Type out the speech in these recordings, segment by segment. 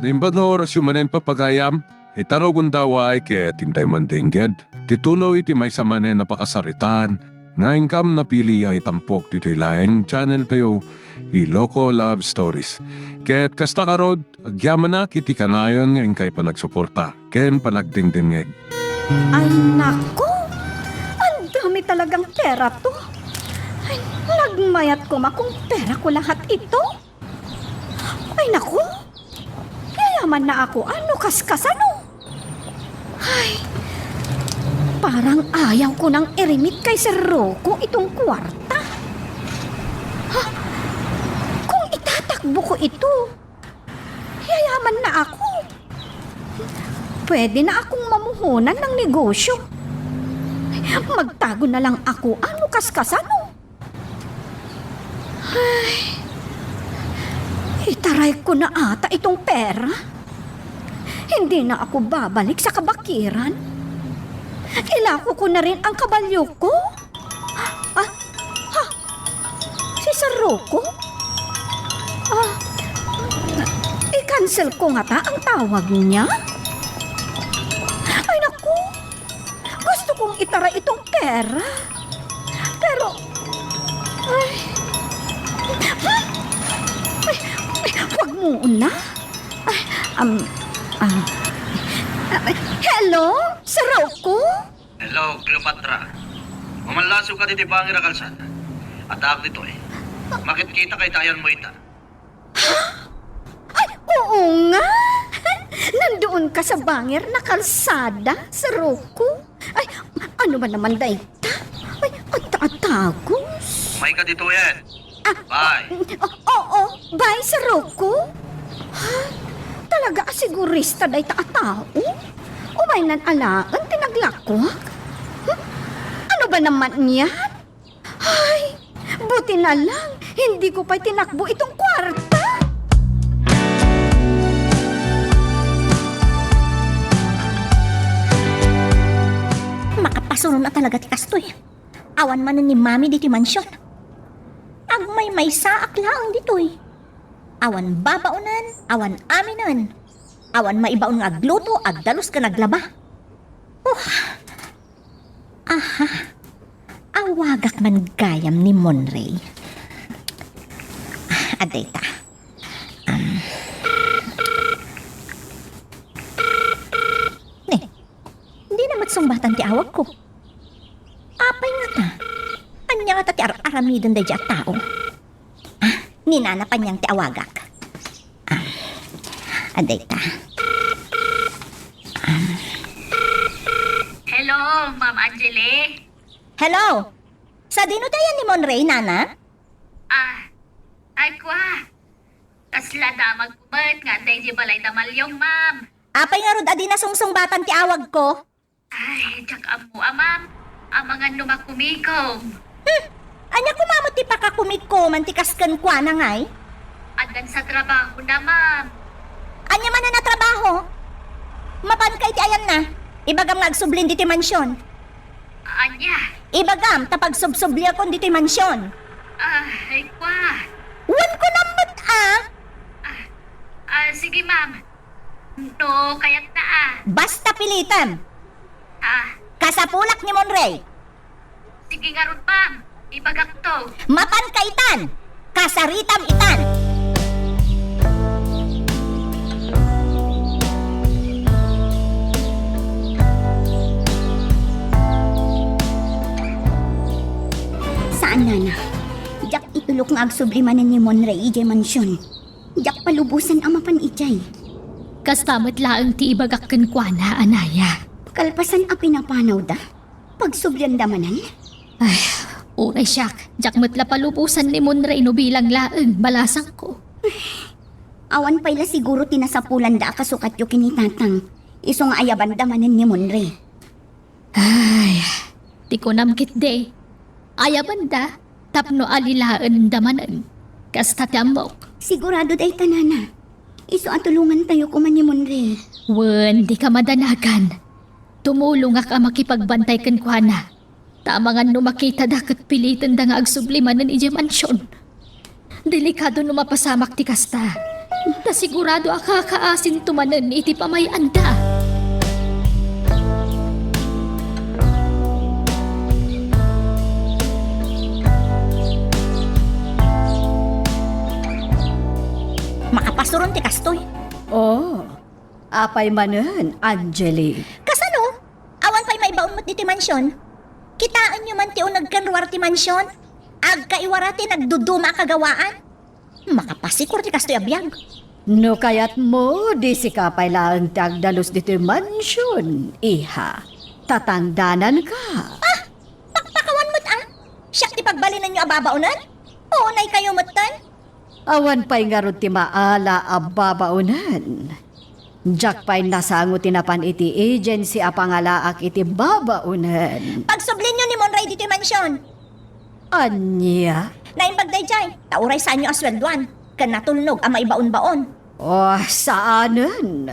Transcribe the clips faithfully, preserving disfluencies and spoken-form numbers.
Imbag nga orasyo manen, papagayam, ita no gundaway ket intay mandengged ti tuloy iti maysa manen a pakasaritaan nga inkam napili a itampok ditoy laeng channel tayo, Iloko Love Stories. Ket kasta ngarud, agyamanak iti kanayon nga inkay panagsuporta ken panagdengdengngeg. Ay nako! Ang dami talagang pera to! Ay, nagmayat koma kung pera ko lahat ito! Ay, naku! Yayaman na ako, ano, kaskasano? Ay, parang ayaw ko nang irimit kay Sir Rocco itong kuwarta. Ha? Kung itatakbo ko ito, yayaman na ako. Pwede na akong mamuhunan ng negosyo. Magtago na lang ako, ano, kaskasano? Ay, itaray ko na ata itong pera. Hindi na ako babalik sa kabakiran. Ilako ko na rin ang kabalyo ko. Ah, ha? Si Sir Rocco? Ah, i-cancel ko ngata ang tawag niya? Ay, naku! Gusto kong itara itong pera. Pero, ay, ay, ay, wag muna. Ay, um, ah, hello, Sir Rocco? Hello, Cleopatra. Mamanlaso ka ditoy bangir a kalsada. Addaak ditoy. Makitkitak iti ayanmo ita. Ay, oo nga! Nandoon ka sa bangir na kalsada, Sir Rocco? Ay, ano ba naman dayta? Ay, agtaatagos. Umayka ditoyen. Ah, bye. O-, oo, bye, Sir Rocco. Ha? Talaga a sigurista dayta a tao? Umaynan alaen ti naglakwak? Hmm? Ano ba naman yan? Ay, buti na lang, hindi ko pay tinakbo itong kuwarta. Makapasuron a talaga ti kastoy. Awan manen ni Mami ditoy mansion. Agmaymaysaak laeng ditoy. Awan babaonen, awan aminen. Awan maibaon nga agluto, agdalus ken aglaba. Oh, Aha. Awagak man gayam ni Monray. Ah, adda ita. Um. Ne, dina met sungbatan ti awagko. Apay ngata? Ania ngata ti ar-aramiden daydiay a tao? Ah, ni Nana Panyang ti awagak. Ah, adda ita. Ah. Hello, Ma'am Angeli. Hello. Sadino ti ayan ni Monray, Nana? Ah, ay, kwa. Kasla damagko met nga adda idiay balay da Malyong, ma'am. Apay ngarud a dina sungsungbatan ti awagko? Ay, diak ammo a, ma'am. Amangan no makumikom. Hmm! Ania koma met ti pakakumikoman ti kas kenkuana ngay? Addan sa trabahona, ma'am. Ania manen a trabaho? Mapanka iti ayanna. Ibagam nga agsublin ditoy mansion. Ania? Ibagam ta pagsubsubliakon ditoy mansion. Ah, ay, kwa. Wen ko nammet, ah. Ah, ah, sige, ma'am. No, kayatna, ah. Basta pilitem. Ah. Kasapulak ni Monray. Sige ngarud, ma'am. Ibagakto. Mapanka itan. Kasaritam itan. Saan, Nana. Diak itulok nga agsubli manen ni Monray idiay mansion. Diak palubosan a mapan idiay. Kasta met laeng ti ibagak kenkuana, Anaya. Kalpasan a pinapanawda, pagsublianda manen? Ay, uray siak, diak met la palubosan ni Monray no bilang laeng balasangko. Awan pay la siguro ti nasapulanda a kasukatyo ken ni Tatang, isu nga ayabanda manen ni Monray. Ay, ti kunam ketdi, ayabanda tapno alilaenda manen. Kasta ti ammok. Sigurado dayta, Nana. Isu a tulongantayo koma ni Monray. Wen, dika madanagan. Tumulongak a makipagbantay kenkuana. Ta amangan no makitada ket pilitenda nga agsubli manen idiay mansion. Delikado no mapasamak ti kasta. Ta sigurado a kakaasinto manen iti pamay-anda. Makapasuron ti kastoy. Oh, apay manen, Angeli? Kasano? Awan pay maibaon met ditoy mansion? Kitaenyo man ti uneg ken ruar ti mansion? Agkaiwara ti nagduduma a kagawaan? Makapasikor ti kastoy a biag. No kayatmo, di sika pay laeng ti agdalus ditoy mansion, iha. Tatandananka. Ah! Pakpakawan met, ah! Siak ti pagbalinenyo a babaonen? Unay kayo metten? Awan pay ngarud ti maala a babaonen. Diak pay nasango ti napan iti agency a pangalaak iti babaonen. Pagsublienyo ni Monray ditoy mansion. Ania? Naimbag daydiay, ta uray saanyo a sueldoan, ken natulnog a maibaonbaon. Oh, saanen.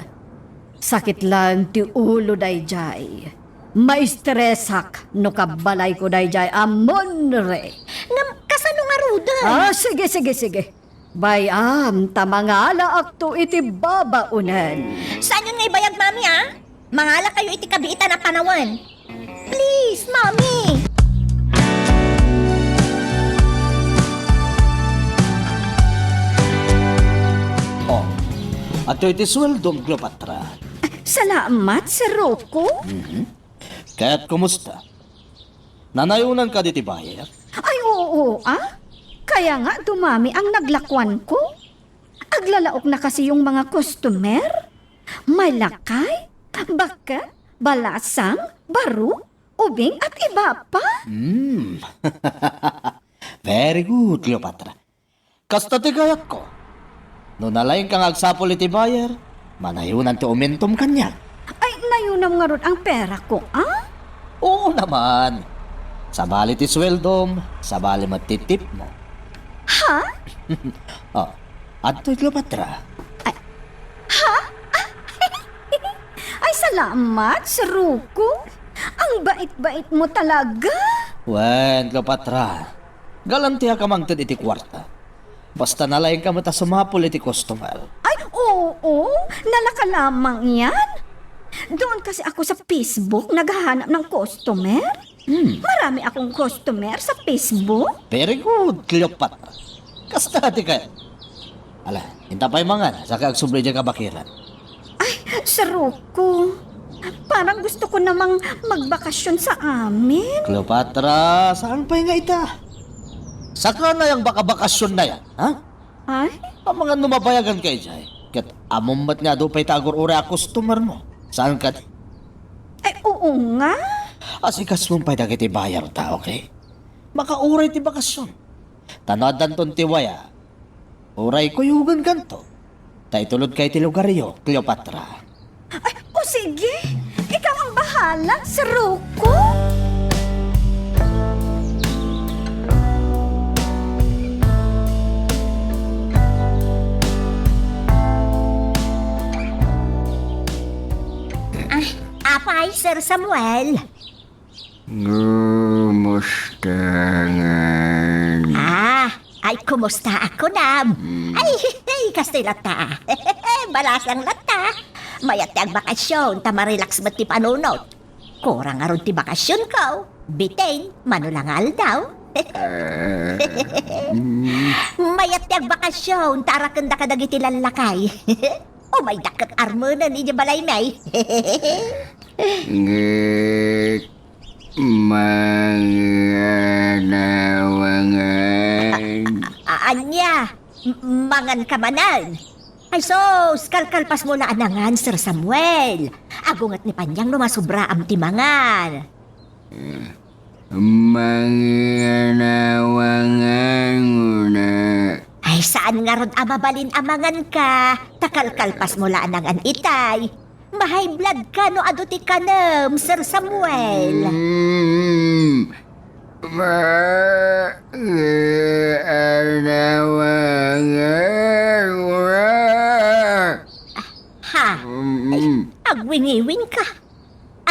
Sakit laeng ti ulo daydiay. Maistresak no kabbalayko daydiay a Monray. Ngem, kasano ngaruden? Ah, sige, sige, sige. Bay-am ta mangalaakto iti babaonen. Saanyon nga ibayag, Mami, ah? Mangalakayo iti kabiitan a panawen. Please, Mami! Oh, adtoy ti sueldom, Cleopatra. Salamat, Sir Rocco. Mhm. Ket kumusta? Nanayonanka diti buyer? Ay, oo, ah. Kaya nga dumami ang naglakuanko. Aglalaok na kasi yung mga customer. May lakay, bakket, balasang, baro, ubing at iba pa. Hmm. Very good, Cleopatra. Kasta ti kayatko. No nalaingka nga agsapul iti buyer, manayonan ti umintom kaniak. Ay, nayonam ngarud ang perako, ah? Oo naman. Sabali ti sueldom, sabali met ti tipmo. Ha? Oh, adtoy, Cleopatra. Ay, ha? Ay, salamat, Sir Rocco. Ang bait-bait mo talaga. Wen, Cleopatra. Galantiaka mangted iti kuarta. Basta nalaingka met a sumapul iti customer. Ay, oo. Nalaka lamang yan. Doon kasi ako sa Facebook naghahanap ng customer. Hmm. Marami akong customer sa Facebook. Very good, Cleopatra. Kasta ti kayat. Ala, inta pay mangan, saka agsubli diay kabakiran. Ay, Sir Rocco, parang gusto ko namang magbakasyon sa amin. Cleopatra, saan pay nga ita? Saka na yang baka-bakasyon na yan, ha? Ay? Amangan no mabayagan ka idiay. Ket ammom met nga adu pay ta agur-uray a customer mo. Saan ka di? Ay, oo nga. Asikasom pay dagiti buyer ta, okay? Makauray ti bakasyon. Ta no addanton ti waya, uray kuyogenkanto. Ta itulodka iti lugaryo, Cleopatra. Ay, o sige, ikaw ang bahala, Sir Rocco. Ah, apay, Sir Samuel? Kumusta ngan? Ah, ay, kumusta ako, Nab? Hmm. Ay, ay, kastoy latta. Balasang latta. Mayat ti agbakasyon, ta marelax met ti panunot. Kurang ngarud ti bakasyon ko. Bitin, mano la nga aldaw. Ah, hmm. Mayat ti agbakasyon, ta arakenda kadagiti lallakay. Umaydak ket armenen idiay balaymi. Ngek. Manganawangan. A-, a-, ania? M-, mangan ka manen? Ay sus, kalkalpasmo la a nangan, Sir Samuel. Agunget ni Paniang no masubraam ti mangan. Manganawangan una. Ay, saan ngarud a mabalin a mangan ka? Ta kalkalpasmo la a nangan itay. Ma-high blood ka no adu ti kanem, Sir Samuel. Mm. Ma-, anawangan. Ha? Mm. Ay, agwingiwing ka.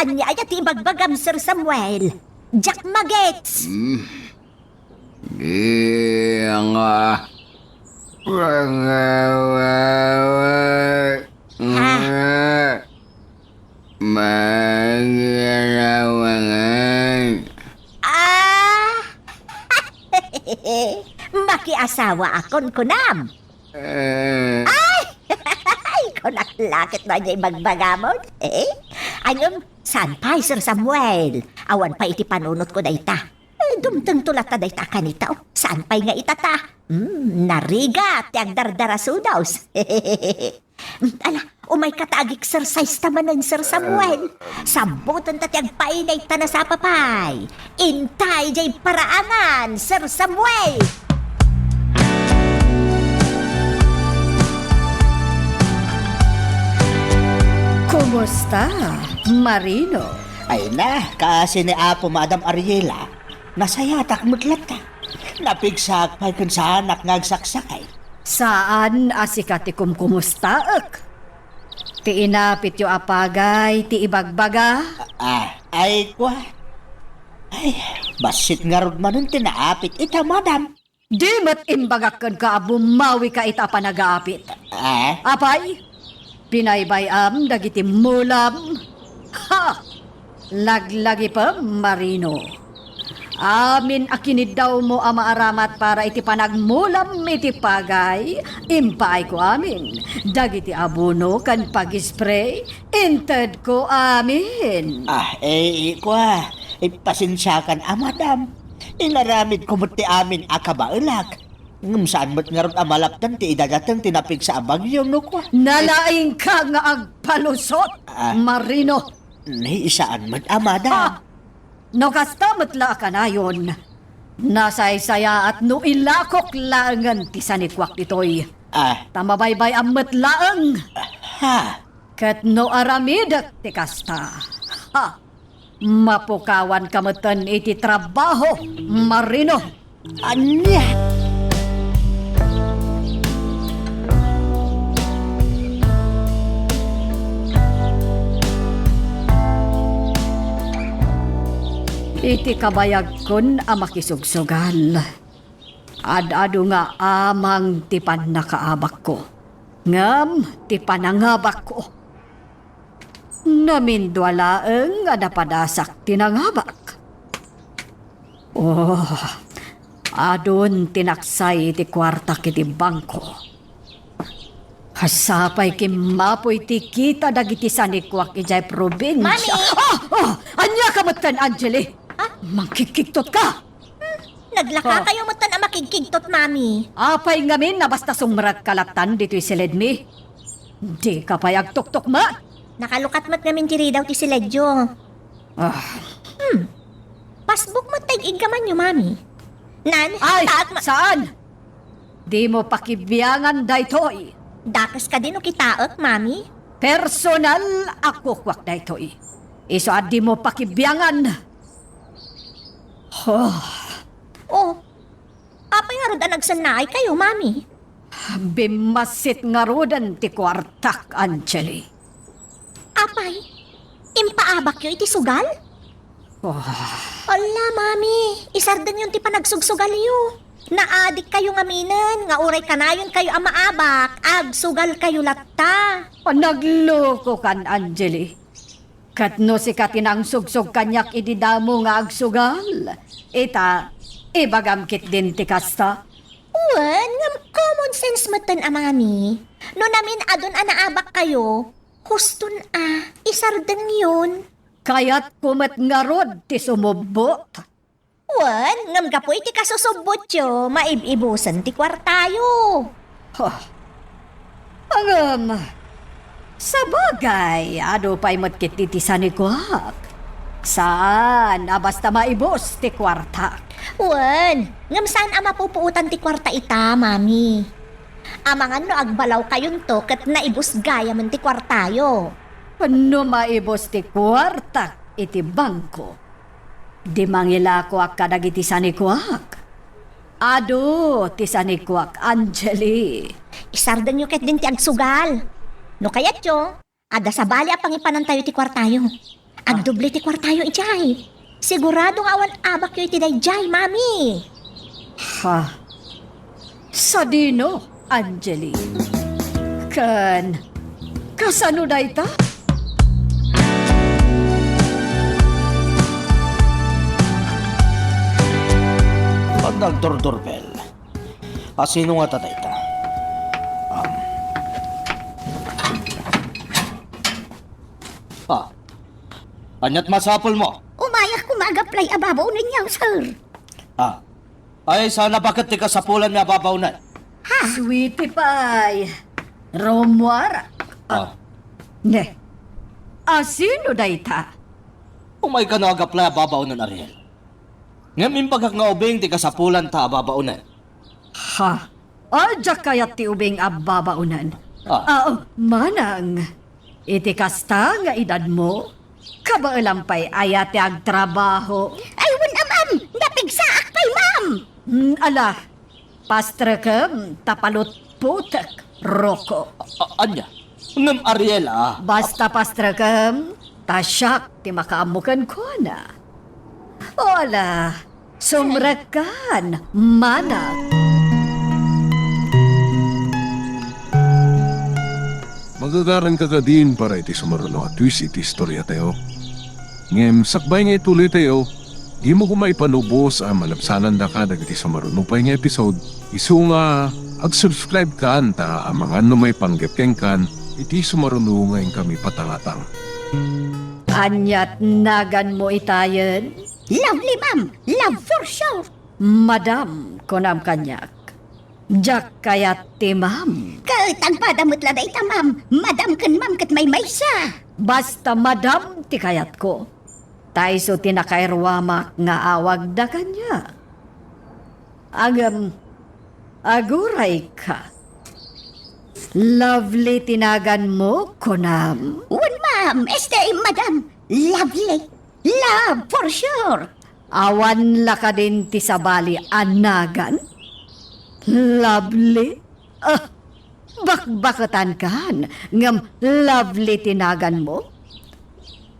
Ania aya ti ibagbagam, Sir Samuel? Diak magets. Mm. Di nga. Pagawawat nga magarawangan. Ah! Makiasawa akon kunam. Eh. Ay! Ay, kunak lakit no anya ibagbagamon. Eh? Anyom, saan pay, Sir Samuel? Awan pay iti panunotko dayta. Eh, dumtengto latta dayta a kanita, oh. Saan pay nga itata? Hmm, narigat ti agdardarasudos. Ala, umayka ta ag-exercise ta manen, Sir Samuel. Sabbutenta ti agpainay ta nasapa pay. Intay jay paraangan, Sir Samuel. Kumusta, Marino? Ay na, kaasi ni Apo Madam Ariela. Nasayatak met latta. Napigsak pay ken saanak nga agsaksakay. Saan a sika ti kumkumustaek. Ti inapityo a pagay ti ibagbaga. Ah, ay, kua. Ay, bassit ngarud manen ti naapit ita, madam. Di met imbagak kenka a bummawika ita a panagaapit. Ah? Apay, binaybay-am dagiti mulam. Ha! Laglagipem, Marino. Amin a kiniddawmo a maaramat para iti panagmulam iti pagay, impaayko amin. Dagiti abono ken pag-spray, intedko amin. Ah, eh, kua, eh, pasensiakan a, madam. Inaramidko met ti amin a kabaelak. Ngem saan met ngarud a malapdan ti idadateng ti napigsa a bagyo, no kua? Nalaingka nga agpalusot, Ah. Marino. Ni, saan met a, madam. Ah! No kasta met la a kanayon, nasaysayaat no ilakok laengen ti sanikuak ditoy. Ah. Ta mabaybay-am met laeng. Ha? Ket no aramidek ti kasta, ha, mapukawanka metten iti trabaho, Marino. Ania? Iti kabayagkon a makisugsugal, ad-adu nga amang ti pannakaabakko. Ngem ti panangabakko, namindua laeng a napadasak ti nangabak. Oh, adun ti naksay iti kuartak iti bangko. Sapay kimmapoy ti kita dagiti sanikuak idiay probinsia. Mami! Ah! Ah! Ania ka metten, Angeli? Ah? Mangkigkigtot ka! Hmm, naglaka Ah. kayo metten a makigkigtot, Mami. Apay ngamin a basta sumrek ka lattan ditoy siledmi? Di ka pay agtuktukmat? Nakalukat met ngamin ti ridaw ti siledyo. Ah. Hmm. Pasbuk met ta ig-iggamanyo, Mami. Nan, Ay, taak ma- saan? Dimo pakibiangan daytoy. Dakes kadi no kitaek, Mami? Personal a kukuak daytoy. Isu a dimo pakibiangan. Oh. Oh. Apay ngarud a nagsennaay kayo, Mami? Bimmassit ngaruden ti kuartak, Angeli. Apay, impaabakyo iti sugal? Oh. Ala, Mami, isardengyon ti panagsugsugalyo. Naadik kayo ngaminen nga uray kanayon kayo a maabak, agsugal kayo latta. Oh, nagluko kan, Angeli. Ket no sika ti nangsugsog kaniak idi damo nga agsugal, ita, ibagam ketdin ti kasta. Wen, ngem common sense metten a, Mami. No namin adun a naabak kayo, huston a, isardengyon. Kayatko met ngarud ti sumubbot. Wen, ngem gapu iti kasusubbotyo, maib-ibusen ti kuartayo. Huh. Ngem, sabagay, adu pay met ketdi ti sanikuak. Saan a basta maibus ti kuartak. Wen, ngem saan a mapupuotan ti kuarta ita, Mami. Amangan no agbalaw kayonto ket naibus gayamen ti kuartayo. No maibus ti kuartak iti bangko, di mangilakoak kadagiti sanikuak. Adu ti sanikuak, Angeli. Isardengyo ketdin ti agsugal. No kayatyo, adda sabali a pangipanantayo ti kuartayo. Agdoble ti kuartayo idiay. Sigurado nga awan abakyo iti daydiay, Mami. Ha? Sadino? Angeli. Ken kasano dayta? Adda agdurdurbel. A, sino ngata dayta? Um. Ah. Ania't masapulmo? Umayak koma nga ag-apply a babaonenyo, sir. Ah. Ay, saan a baket ti kasapulanmi a babaonen? Ha? Sweetie pie. Romuara. Ah. Ah. Ne. A, sino dayta? Umay kano ag-apply a babaonen, Ariel. Ngem imbagak nga ubing ti kasapulanta a babaonen. Ha? Diak kayat ti ubing a babaonen. Ah. Ah, oh, manang. Iti kasta nga edadmo, kabaelam pay aya ti agtrabaho? Ay, wen a, ma'am. Napigsaak pay, ma'am. Hmm, ala, pastrekem ta palutpotek, Rocco. A-, ania? Ngem Ariela. Basta pastrekem, ta siak ti makaammo kenkuana. O ala, sumrekkan, manang. Magagaranka kadin para iti sumaruno a twist iti istoriatayo. Ngem sakbay nga ituloytayo, dimo koma ipanubos a malabsanandaka dagiti sumaruno pay nga episode, isu nga ag-subscribe kan ta amangan no maipanggep kenkan iti sumaruno nga inkami patangatang. Ania't naganmo itayen? Lovely, ma'am. Love for sure. Madam, kunam kaniak. Diak kayat ti ma'am. Ket agpada met la dayta, ma'am. Madam ken ma'am ket maymaysa. Basta madam ti kayatko. Ta isu ti nakairuamak nga awagda kaniak. Ngem, agurayka. Lovely ti naganmo, kunam? Wen, ma'am. Este, madam. Lovely. Love, for sure. Awan la kadin ti sabali a nagan? Lovely? Ah, bakbaketankan, ngem lovely ti naganmo?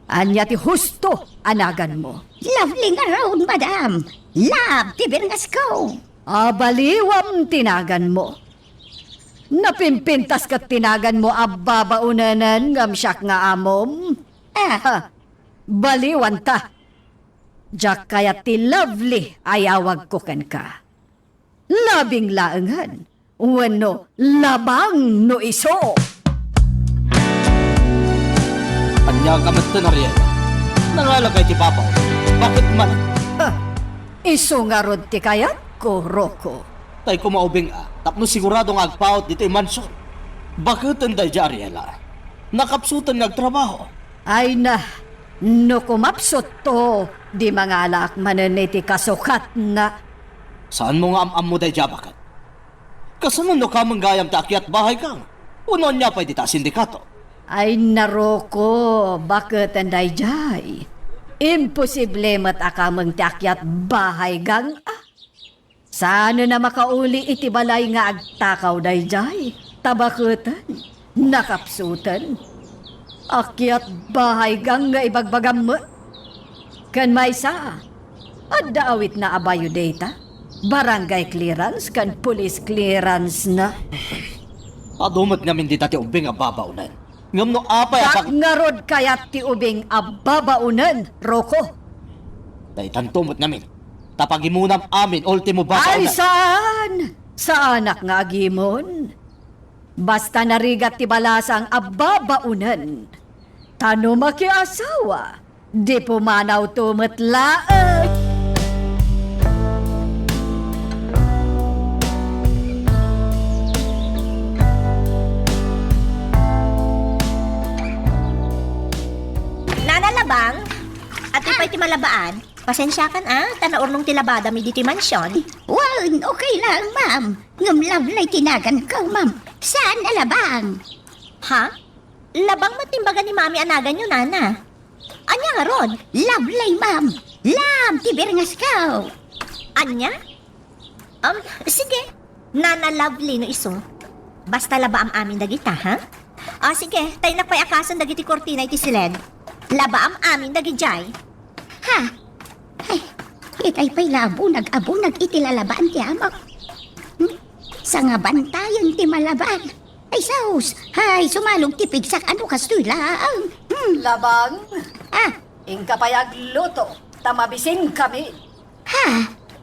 Ania ti husto a naganmo? Lovely ngarud, madam. Love ti birngasko. A, baliwam ti naganmo. Napimpintas ket ti naganmo a babaonenen ngem siak nga amom. Ah. Ha, baliwanta. Diak kayat ti lovely a yawagko kenka. Labing laengen wenno labang no isu. Ania ka metten, Ariela? Nangalaka iti babaw. Bakit man? Ah, isu ngarud ti kayatko, Rocco. Tay koma ubing a, tapno sigurado nga agpaut ditoy mansion. Baketen daydiay, Ariela. Nakapsuten nga agtrabaho. Ay na, no kumapsutto, di mangalaak manen iti kasukatna. Saanmo nga am-ammo daydiay a baket? Kasano no kamen gayam ti akiat bahay gang? Wenno ania pay dita a sindikato? Ay na, Rocco, baketen daydiay? Imposible met a kamen ti akiat bahay gang a. Saanen a makauli iti balay nga agtakaw daydiay, ta baketen, nakapsuten. Akiat bahay gang nga ibagbagam met. Ken maysa, adda awitna a bayo dayta, barangay clearance ken police clearance na. Adu met ngamin dita ti ubbing a babaonen. Ngem no apay a Dak bag- ngarud kayat ti ubing a babaonen, Rocco. Daytanto met ngamin. Ta pagimonam amin, ultimo babaonen. Ay, saan? Saanak nga agimon. Basta narigat ti balasang a babaonen. Ta no makiasawa, di pumanawto met laeng. Nana Labang, ati pay ti malabaan. Pasensiakan a, ta naurnong ti labadami ditoy mansion. Wen, okay lang, ma'am. Ngem Lovely ti naganko, ma'am. Saan a Labang? Ha? Labang met ti imbaga ni Mami a naganyo, Nana. Ania ngarud? Lovely, ma'am. Love ti birngasko. Ania? Um, sige. Nana Lovely no isu. Basta labaam amin dagita, ha? Ah, sige. Taynak pay a kasen dagiti kurtina iti siled. Labaam amin dagidiay. Ha? Ay, itay pay la abunag-abunag iti lalabaan ti amak. Hmm? Sangabantayen ti malabag. Ay, sus! Ay, sumalog ti pigsak, ano kastoy laeng? Hmm. Labang, ah, inka pay agluto, ta mabisinkami. Ha?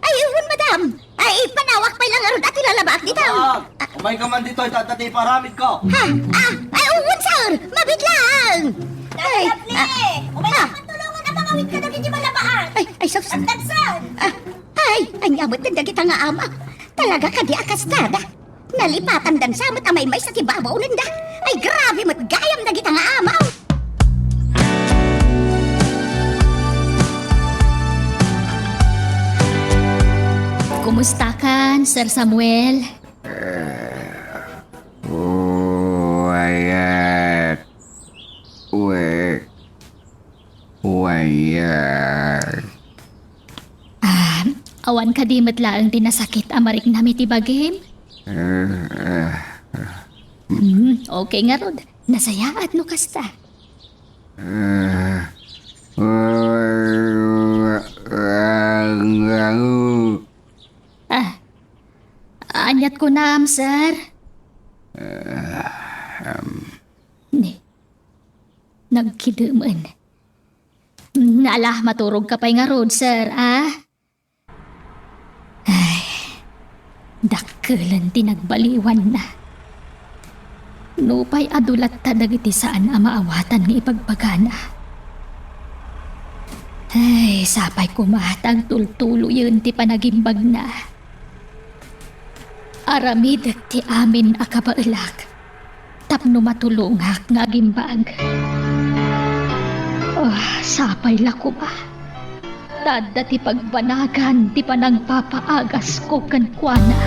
Ay, wen, madam. Ay, ipanawak pay lang ngarud a ti lalabaak dita. Ah, umayka man ditoy, ta adda ti iparamidko. Ha? Ah, ay, wen, sir. Mabiit lang. Ay, Lovely, ah, umayka ah. Man tulongan a mangawid kadagiti malabaan. Ay, ay, sus. Agdagsan. Ah, ay, ania met dagita nga ama. Talaga kadi a kastada. Nalipatandan sa met a maymaysa ti babaonenda. Ay, grabe met gayam dagita nga amaw. Kumustakan, Sir Samuel? Wayat. We. Wayat. Ah, awan kadi met laeng ti nasakit a mariknam iti bagim? Ah, ah, ah. Hmm, okay ngarud. Nasayaat no kasta. Ah, ah, ah, ah. Ah, aniat kunam, sir? Ah, um. Ni, nagkidemen. Ala, maturogka pay ngarud, sir, a? Ay, dakkelen ti nagbaliwanna. Nupay adu latta dagiti saan a maawatan nga ibagbagana. Ay, sapay koma ta agtultuloyen ti panagimbagna. Aramidek ti amin a kabaelak tapno matulongak nga agimbag. Ah, sapay la koma. Ta adda ti pagbanagan ti panangpapaagasko kenkuana.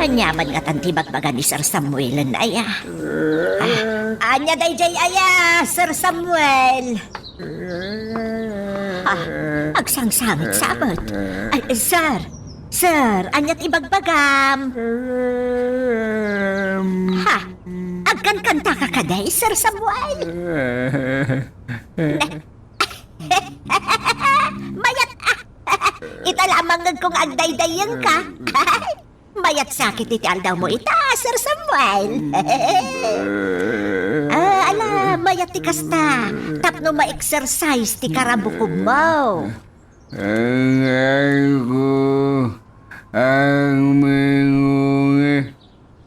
Ania man ngatan ti bagbaga ni Sir Samuel, aya? Ah, ania daydiay, aya, Sir Samuel? Ah, agsangsangit sa met. Ay, sir, sir, ania ti ibagbagam? Ha? Agkankantaka kadi, Sir Samuel? Mayat, ah, ita la a mangngegko nga agdaydayenka. Mayat sakit iti aldawmo ita, Sir Samuel. Ah, ala, mayat ti kasta. Tapno ma-exercise ti karabukobmo. Ang ko, ang mingungi.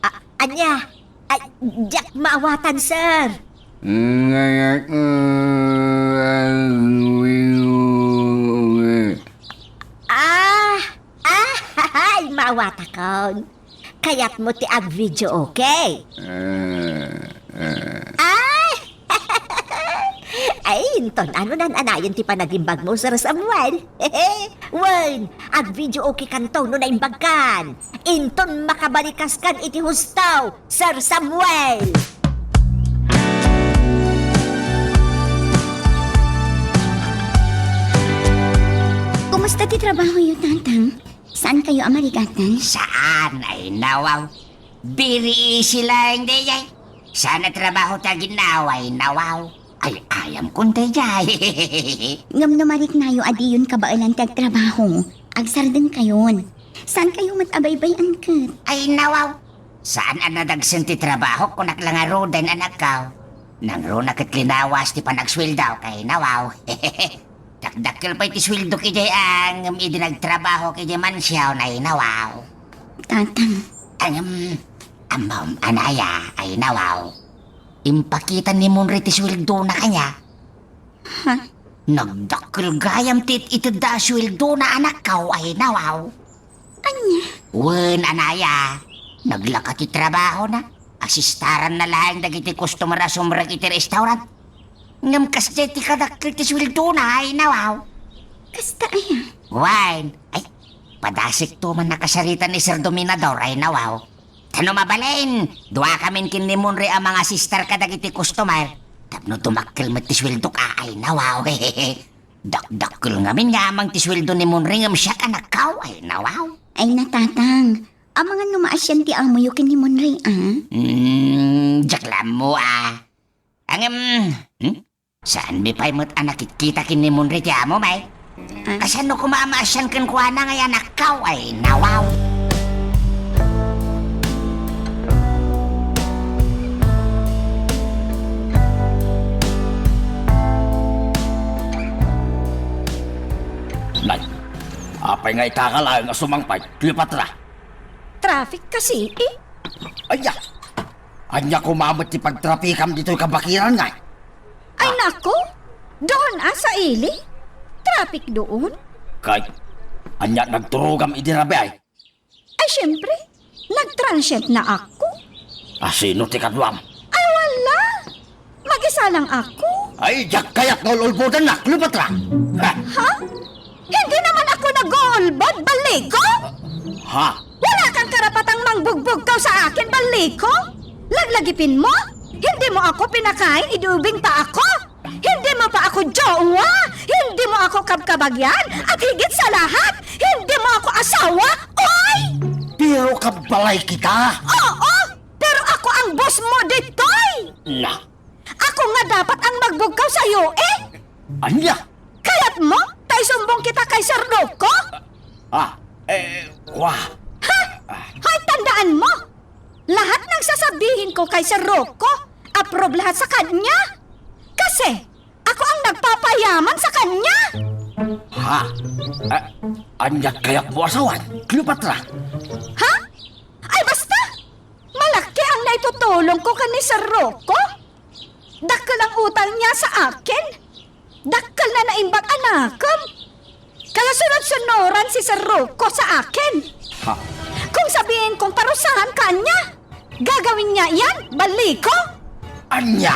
A-, ania? Ay, diak maawatan, sir. Ang anak ko, ang mingungi. Ah, Ah, ay, maawatakon. Kayatmo ti ag-video, okay? Ah, ah. Ay! Ay, inton ano nan-anayon ti panagimbagmo, Sir Samuel? Wen, ag-video okay kanto no naimbagkan. Inton makabalikaskan iti husto, Sir Samuel! Kumusta ti trabahoyo, Tatang? Saan kayo a marigatan? Saan? Ay, nawaw. Very easy lang, dayjay. Saan a trabaho ta ginawa, ay, nawaw. Ay, ayam kun, dayjay. Ngem no mariknayo a diyon kabaelan ti agtrabaho, agsardeng kayon. Saan kayo met a baybay-an ket? Ay, nawaw. Saan a nadagsen ti trabaho, kunak la ngaruden, anakko. Nangruna ket linawas ti panagsueldo, kay nawaw. Dakdakkel pay ti sueldok idiay a ngem idi nagtrabaho idiay mansion, ay nawaw. Tatang. Ngem, ammom, anaya, ay nawaw. Impakita ni Munri ti sueldona kaniak. Ha? Nagdakkel gayam ti it-itedda a sueldona, anakko, ay nawaw. Ania? Wen, anaya, naglaka ti trabahona. Asistaranna laeng dagiti customer a sumrek iti restaurant. Ngem kasdiay ti kadakkel ti sueldona, ay nawaw. Kasta aya? Wen, ay, padasekto man a kasarita ni Sir Dominador, ay nawaw. Ta no mabalin, duakamin ken ni Munri a mangasister kadagiti customer. Tapno dumakkel met ti sueldok, ay nawaw. Dakdakkel ngamin nga amang ti sueldo ni Munri ngem siak, anakko, ay nawaw. Ay, natatang, Amangan no maasian ti amoyo ken ni Monre, a? Hmm, diak la ammo, a. Ngem, hmm? Saanmi pay met a nakitkita ken ni Monre ti amom, a? A? Kasano koma a maasian kenkuana nga anakko, ay, nawaw. Nay, apay nga ita nga laeng a sumangpet, Cleopatra? Traffic kasi, e. Ania? Ania koma met ti pagtrapikam ditoy kabakiran, ngay? Ay, nako! Doon, a, sa ili? Traffic doon? Kay, ania nagturogam idi rabii, ay? Ay, siyempre. Nag-transient na ako. A, sino ti kaduam? Ay, wala. Mag-isa lang ako. Ay, diak kayat nga ul-ulbodannak, Cleopatra. Ha? Ha? Hindi naman ako nag-uulbod, Baliko. Ha? Wala kang karapatang mangbugbugkaw sa akin, Baliko. Laglagipin mo? Hindi mo ako pinakain idi ubing pa ako? Hindi mo pa ako jowa? Hindi mo ako kabkabagyan? At higit sa lahat, hindi mo ako asawa? Oy! Pero kabbalay kita. Oo, pero ako ang boss mo ditoy. Na. Ako nga dapat ang magbugkaw sayo, e? Ania? Kayat mo? Ta isumbong kita kay Sir Rocco? A, e, wa. Ha? Hoy, tandaan mo! Lahat ng sasabihin ko kay Sir Rocco, approve lahat sa kanya. Kasi, ako ang nagpapayaman sa kanya. Ha? A, aniat kayat mo asawan, Cleopatra? Ha? Ay, basta! Malaki ang naitutulong ko ken ni Sir Rocco. Dakkel ang utang niya sa akin. Dakkel na naimbag a nakem. Kaya sunod-sunuran si Sir Rocco sa akin. Ha? Kung sabihin kong parusahan ka niya, gagawin niya iyan, Baliko. Ania?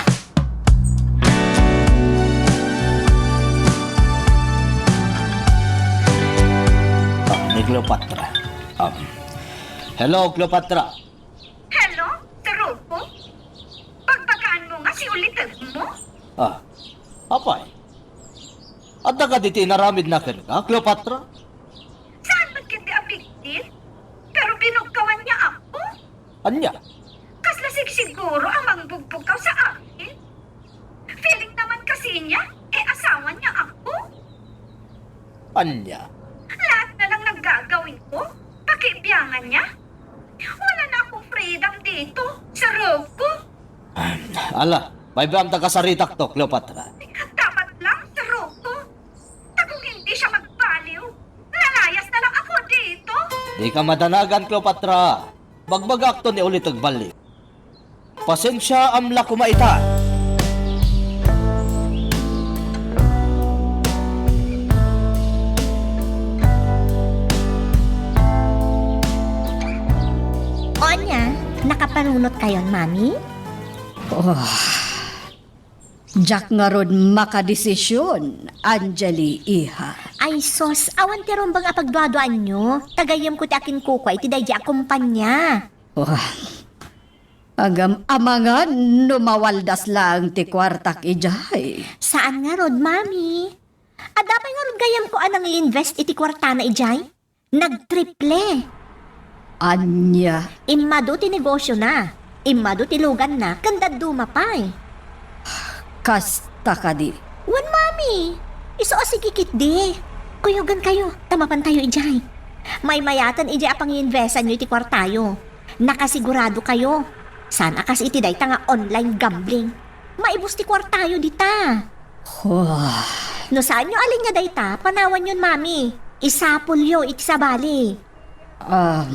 A, ni Cleopatra. Um, hello, Cleopatra. Hello, Sir Rocco? Pagbagaan mo nga si uliteg mo? A, apay? Adda kadi ti inaramidna kenka, Cleopatra? Saan met ketdi a big deal? Pero binugkawan niya ako. Ania? Kasla sigsiguro a mangbugbugkaw sa akin? Feeling naman kasi niya, e, asawa niya ako. Ania? Lahat na lang ng gagawin ko, pakibiangan niya. Wala na akong freedom dito, Sir Rocco. Ala, paybaam ta kasaritakto, Cleopatra. Dapat lang, Sir Rocco. Ta kung hindi siya magbaliw, lalayas na lang ako dito. Dika madanagan, Cleopatra. Bagbagakto ni uliteg Baliko. Pasensiaam la koma ita. O ania, nakapanunot kayon, Mami? Oh, diak ngarud makadesisyon, Angeli, iha. Ay sus, awan ti rumbeng a pagduaduaanyo. Ta gayyemko ti akinkukua iti daydiay a kompania. Oh. Ngem amangan no mawaldas laeng ti kuartak idiay. Saan ngarud, Mami? Adda pay ngarud gayyemko a nangi-invest iti kuartana idiay? Nagtriple. Ania? Immadu ti negosiona, immadu ti luganna, ken dadduma pay. Kasta kadi? Wen, Mami. Isu a sige ketdi. Kuyogankayo, ta mapantayo idiay. Maymayaten idiay a pangi-investanyo iti kuartayo. Nakasiguradokayo. Saan a kas iti dayta nga online gambling. Maibus ti kuartayo dita. Huh. No saanyo a linia dayta, panawanyon, Mami. Isapulyo iti sabali. Um,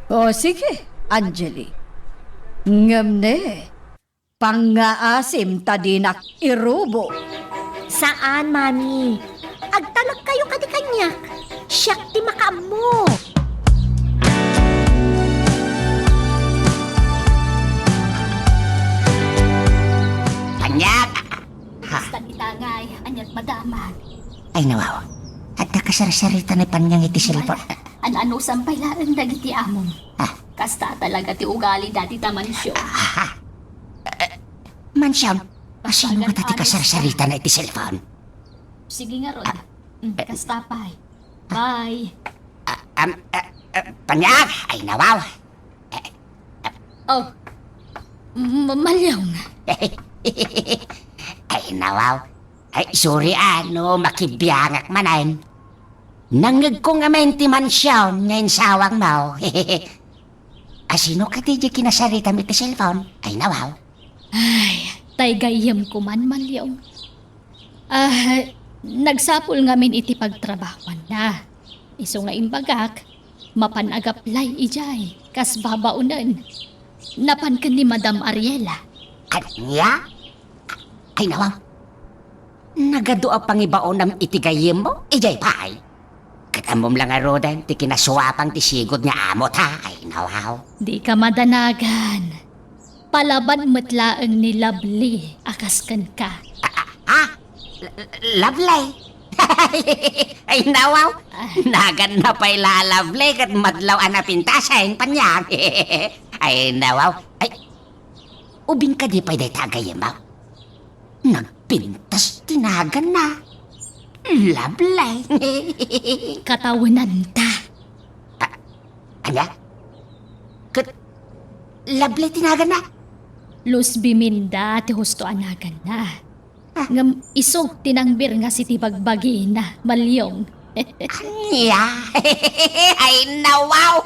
o, sige, Angeli. Ngem ne, pangngaasim ta dinak irubo. Saan, Mami. Agtalekkayo kadi kaniak. Siak ti makaammo. Kaniak! Ha? Basta kita ngay, aniat madaman. Ay, nawaw. Adda kasarsarita ni Panyang iti cellphone. An-, anusam pay laeng dagiti amom. Ah. Kasta talaga ti ugali dati ta mansyon. Ah. Eh, mansyon? Sino nga dati kasarsarita na iti cellphone? Sige nga, Rod. Ah. Mm, eh, kasta pay. Bye. Ah, am, ah, Eh, paniag, ay nawaw. Eh, Oh, M-, Malyong. Ay nawaw. Ay, sorry, ah, no makibiangak manen. Nangngegko ngamin ti mansion nga insawang mo. Asino kadi di kinasaritam iti cellphone? Ay nawaw. Ay, tay gayyemko man, Malyong. Ah, nagsapul ngamin iti pagtrabahoanna. Isu nga imbagak, mapan agaplay idiay kas babaonen. Napan ken ni Madam Ariela. Ania? Ay nawaw. Nagadu a pangibaonam iti gayyemmo idiay pay? Ket ammom la ngaruden ti kinasuapang ti sigud nga amota. Ay nawaw. Dika madanagan. Palaban met laeng ni Lovely a kas kenka. Ah, ah, ah? L-, l-, Lovely? Ay nawaw. Naganna pay la a Lovely ket madlaw a napintasen, paniag. Ay nawaw. Ay, ubing kadi pay dayta a gayyemmo? Nagpintas ti naganna. Lovely. Katawenanta. Ah, ania? Ket Lovely ti naganna? Luz Biminda ti husto a naganna. Ah. Ngem isu ti nangbirngas iti bagbagina, Malyong. Ania? Ay nawaw.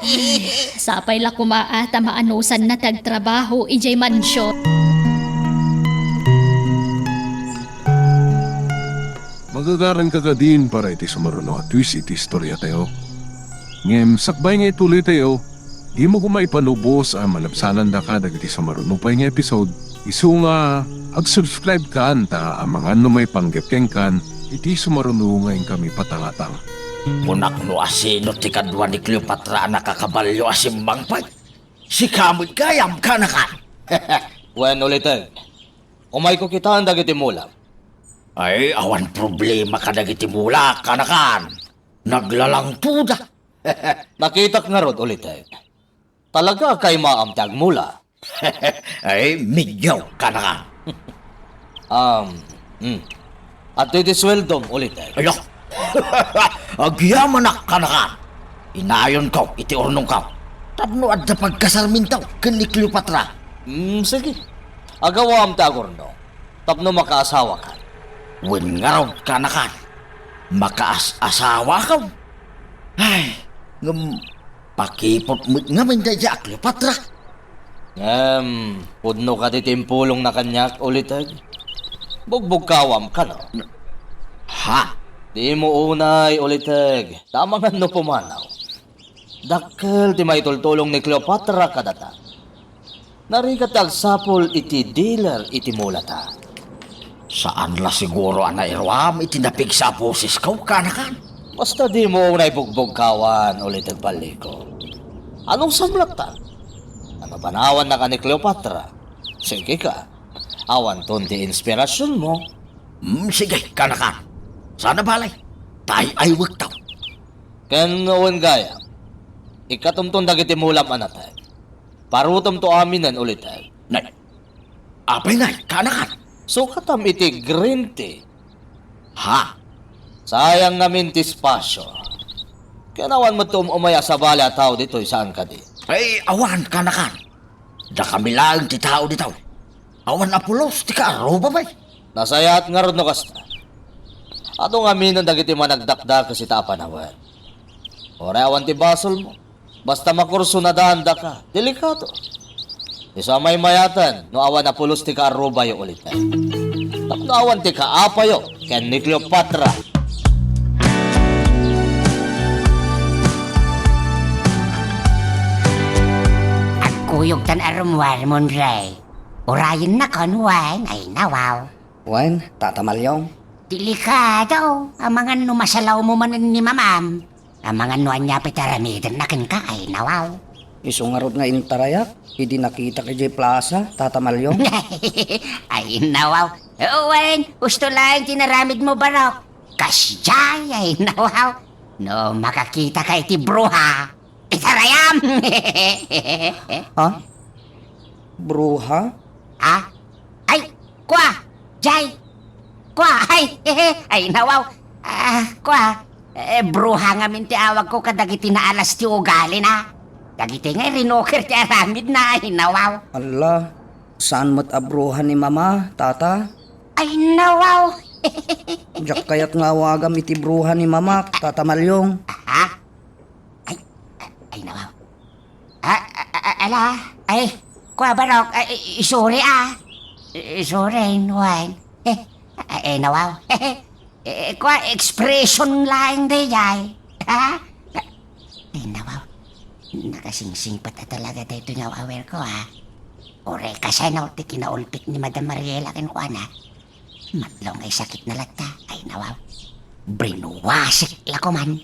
Sapay la koma a ta maanusanna ti agtrabaho idiay mansyon. Magagaranka kadin para iti sumaruno a twist iti istoriatayo. Ngem sakbay nga itulitayo, dimo koma ipanubos a malabsanandaka dagiti sumaruno pay nga episode. Isu nga, ag-subscribe kan ta amangan no maipanggep kenkan iti sumaruno nga inkami patangatang. Kunak no asino ti kadua ni Cleopatra a nakakabalio a simmangpet. Sika met gayam, kanakan. Wen, uliteg. Umayko kitaan dagiti mulam. Ay, awan problema kadagiti mulak, kanakan. Naglalangtoda. Nakitak ngarud, uliteg. Talaga a kaimaam ti agmula. Ay, medyo, kanakan. Um, hmm. Adtoy ti sueldom, uliteg. Ay, ah. Agyamanak, kanakan. Inayonko iti urnongko tapno adda pagkasarminto ken ni Cleopatra. Hmm, sige. Agawam ti agurnong tapno makaasawakan. Wen ngarud, kanakan, makaas-asawakon. Ay, ngem pakipot met ngamin daydiay a Cleopatra. Ngem, pudno kadi ti impulongna kaniak, uliteg? Bugbugkawam kano? Ha? Dimo unay, uliteg, ta amangan no pumanaw. Dakkel ti maitultulong ni Cleopatra kadata. Narigat ti agsapul iti dealer iti mulata. Saan la siguro a nairuam iti napigsa a bosesko, kanakan. Basta dimo unay bugbugkawan, uliteg, balliko. Anong samlakta? Ano, banawannaka ni Cleopatra? Sige ka. Awanton ti inspirasionmo. Hmm, sige, kanakan. Saan a bale. Tay-aywekto. Ken wen gayam, ikkatomton dagiti mulam a natay. Parutomto aminen, uliteg. Nay, apay ngay, kanakan? Sukatam iti green tea. Ha? Sayang ngamin ti espasio. Ken awan met ti um-umay a sabali a tao ditoy, saan kadi? Ay, awan, kanakan. Dakami laeng ti tao ditoy. Awan a pulos ti kaarruba pay. Nasayaat ngarud no kasta. Adu ngaminen dagiti managdakdakes ita a panawen. Uray awan ti basolmo. Basta makursunadaandaka, delikado. Isu a maymayaten no awan a pulos ti kaarrubayo, uliteg. Tapno awan ti kaapayo ken ni Cleopatra. Agkuyogtan a rummuar, Monray. Urayennakon wen, ay nawaw. Wen, Tata Malyong. Delikado, amangan no masalawmo manen ni Mamam. Amangan no ania pay ti aramidenna kenka, ay nawaw. Isu ngarud nga intarayak idi nakitak idiay plaza, Tata Malyong. Ay nawaw. Wen, husto laeng ti naramidmo, Barok. Kasdiay, ay nawaw. No makakitaka iti bruha, itarayam! Ha? Bruha? Ha? Ay, kua! Jay! Kua! Ay, ay, nawaw! Ah, kua! Eh, bruha ngamin ti awagko kadagiti naalas ti ugalina. Dagiti nga rinuker ti aramidna, ay nawaw. Alla, saan met a bruha ni Mama, Tata? Ay nawaw. Diak kayat nga awagam iti bruha ni Mama, Tata Malyong. Ha? Ay, ay, nawaw. Ah, ah, ah, ala, ay, kua barok, ay, i-, sorry, ah. I-, sorry, Juan. Eh, ay, ay, nawaw. Eh, kua, expression lang dayjay. Ha? Ay, nawaw. Nakasingsingpet a talaga daytoy nga awerko, ha? Uray kasano ti kinaulpit ni Madam Mariela kenkuana? Matlong ay sakit na latta. Ay, nawaw. Brainwashed la koman.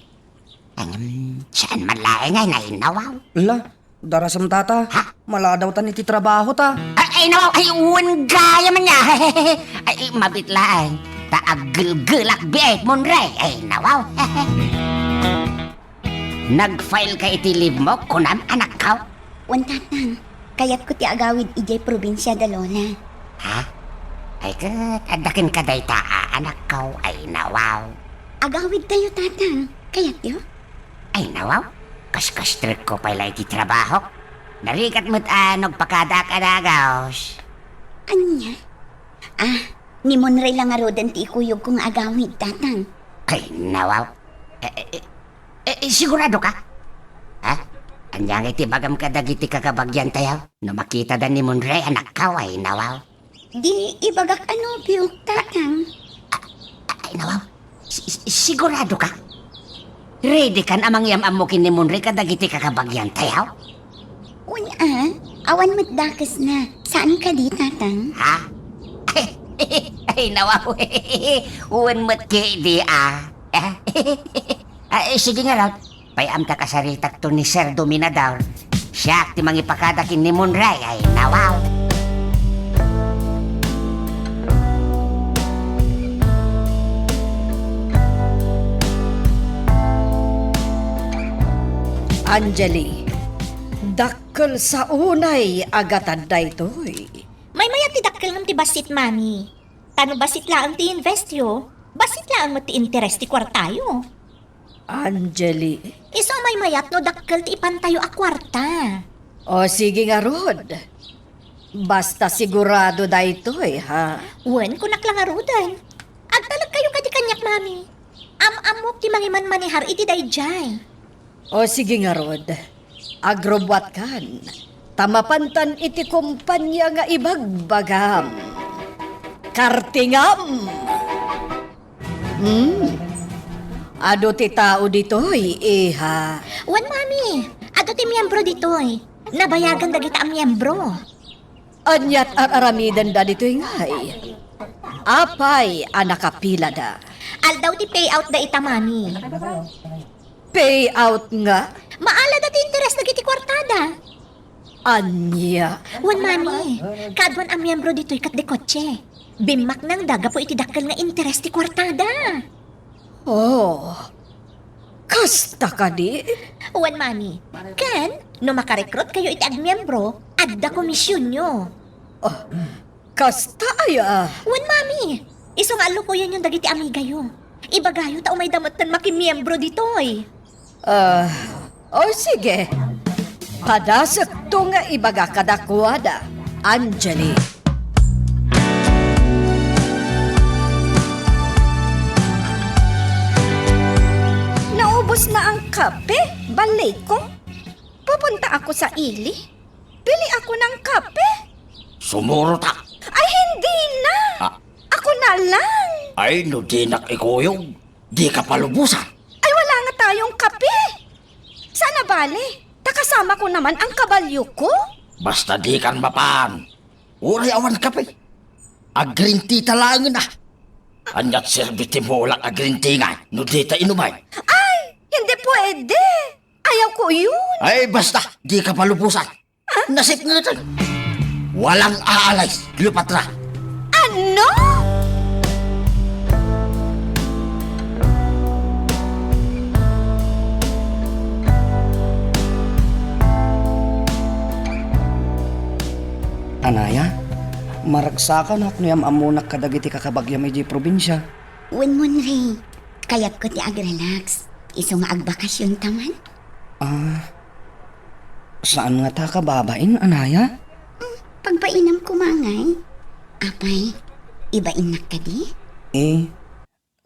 Ngem, saan man laeng ay nainnawaw? La, darasem, Tata. Ha? Maladawtan iti trabaho ta. Ay, ay, nawaw. Ay, wen gayam ania. Ay, mabit laeng. Ta aggelgelak biit, Monray. Ay, nawaw. Nag-file ka iti leave mo, kunam, anakko? Wen, Tatang. Kayatko ti agawid idiay probinsia da Lola. Ha? Ay ket, adda kenka dayta a anakko, ay nawaw. Agawidtayo, Tatang. Kayatyo? Ay nawaw, kaskastrekko pay la iti trabahok. Narigat met a nagpakadaak a dagus. Ania? Ah, ni Monray la ngaruden ti ikuyogko nga agawid, Tatang. Ay nawaw. Eh, eh, eh, eh, sigurado ka? Ha? Ania nga iti bagam kadagiti kakabagiantayo? No makitada ni Monray, anakko, ay nawaw. Di ibagak a nobiok, Tatang. Ay, nawaw. Si-, si-, sigurado ka? Ready kan a mangyam-ammo ken ni Monray kadagiti kakabagiantayo? Wen a, awan met dakesna. Saan kadi, Tatang? Ha? Ay, nawaw. Wen met kadi a. Ay, sige ngarud. Pay-amta kasaritakto ni Sir Dominador. Siak ti mangipakada ken ni Monray, ay nawaw. Angeli, dakkel sa unay a gatad daytoy. Maymayat ti dakkel ngem ti bassit, Mami. Ta no bassit laeng ti investyo, bassit laeng met ti interes ti kuartayo. Angeli. Isu a maymayat no dakkel ti ipantayo a kuarta. O, sige ngarud. Basta sigurado daytoy, ha? Wen, kunak la ngaruden. Agtalekkayo kadi kaniak, Mami. Am-ammok ti mangimanmanehar iti daydiay. O, sige ngarud. Agrubbuatkan, ta mapantan iti kompania nga ibagbagam. Kartingam! Hmm. Adu ti tao ditoy, iha. Wen, Mami. Adu ti miyembro ditoy. Nabayagan dagita a miyembro. Aniat ar-aramidenda ditoy ngay? Apay a nakapilada? Aldaw ti payout da ita, Mami. Payout nga? Maalada ti interes dagiti kuartada. Ania? Wen, Mami, kaaduan a miyembro ditoy ket de kotse. Bimmaknangda gapu iti dakkel nga interes ti kuartada. Oh, kasta kadi? Wen, Mami, ken no makarekrutkayo iti agmiyembro, adda komisionyo. Oh, kasta aya? Wen, Mami, isu nga allukoyenyon dagiti amigayo. Ibagayo ta umayda metten makimiyembro ditoy. Ah, o sige. Padasekto nga ibaga kadakuada, Angeli. Naubos na ang kape, baliko. Pupunta ako sa ili. Bili ako ng kape. Sumurotak. Ay, hindi na. Ah. Ako na lang. Ay, no dinak ikuyog, di ka palubusan. Ay, wala nga tayong kape. Sana bale, ta kasama ko naman ang kabalyo ko. Basta di kan mapan. Uray awan kape. A-green tea ta laengen, ah. Aniat serbi ti mulak a green tea nga no dita inuman? Ay, hindi pwede. Ayaw ko yun. Ay, basta, di ka palubusan. Nasipngetan. Walang aalay, lupatra. Ano? Anaya, maragsakanak no yam-ammonak kadagiti kakabagiam idiay probinsia. Wen, Monray, Kayatko ti agrelax. Isu nga agbakasionta man. Ah, saan ngata a kababain, Anaya? Pagbainam koma ngay. Apay, ibainnak kadi? Eh,